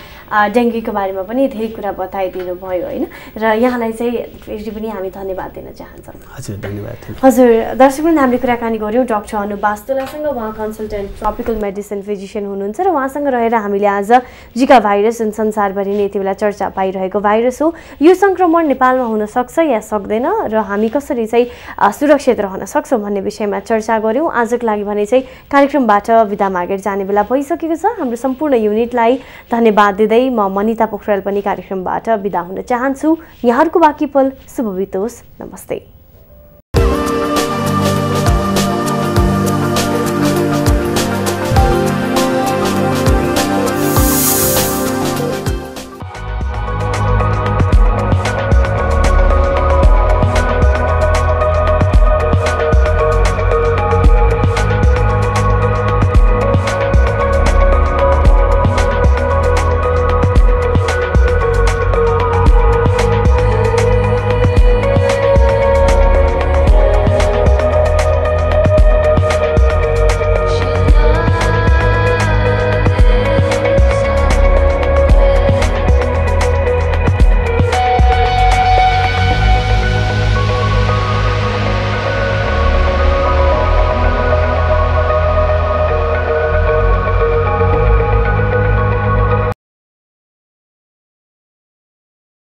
डेङ्गीको बारेमा पनि धेरै कुरा बताइदिनु भयो होइन। र यहाँलाई चाहिँ फेरि पनि हामी धन्यवाद दिन चाहन्छौँ। हजुर धन्यवाद। हजुर दर्शकवृन्द, हामीले कुराकानी गऱ्यौँ डाक्टर अनु बास्तोलासँग। उहाँ कन्सल्टेन्ट ट्रपिकल मेडिसिन फिजिसियन हुनुहुन्छ र उहाँसँग रहेर हामीले आज जिका भाइरस जुन संसारभरि नै यति बेला चर्चा पाइरहेको भाइरस हो, यो सङ्क्रमण नेपालमा हुन सक्छ या सक्दैन र हामी कसरी चाहिँ सुरक्षित रहन सक्छौँ भन्ने विषयमा चर्चा गऱ्यौँ। आजको लागि भने चाहिँ कार्यक्रमबाट बिदा मागेर जाने बेला भइसकेको छ। हाम्रो सम्पूर्ण युनिटलाई धन्यवाद दिँदै म मनिता पोखरेल पनि कार्यक्रमबाट बिदा हुन चाहन्छु। यहाँहरूको बाँकी पल शुभ बितोस्। नमस्ते।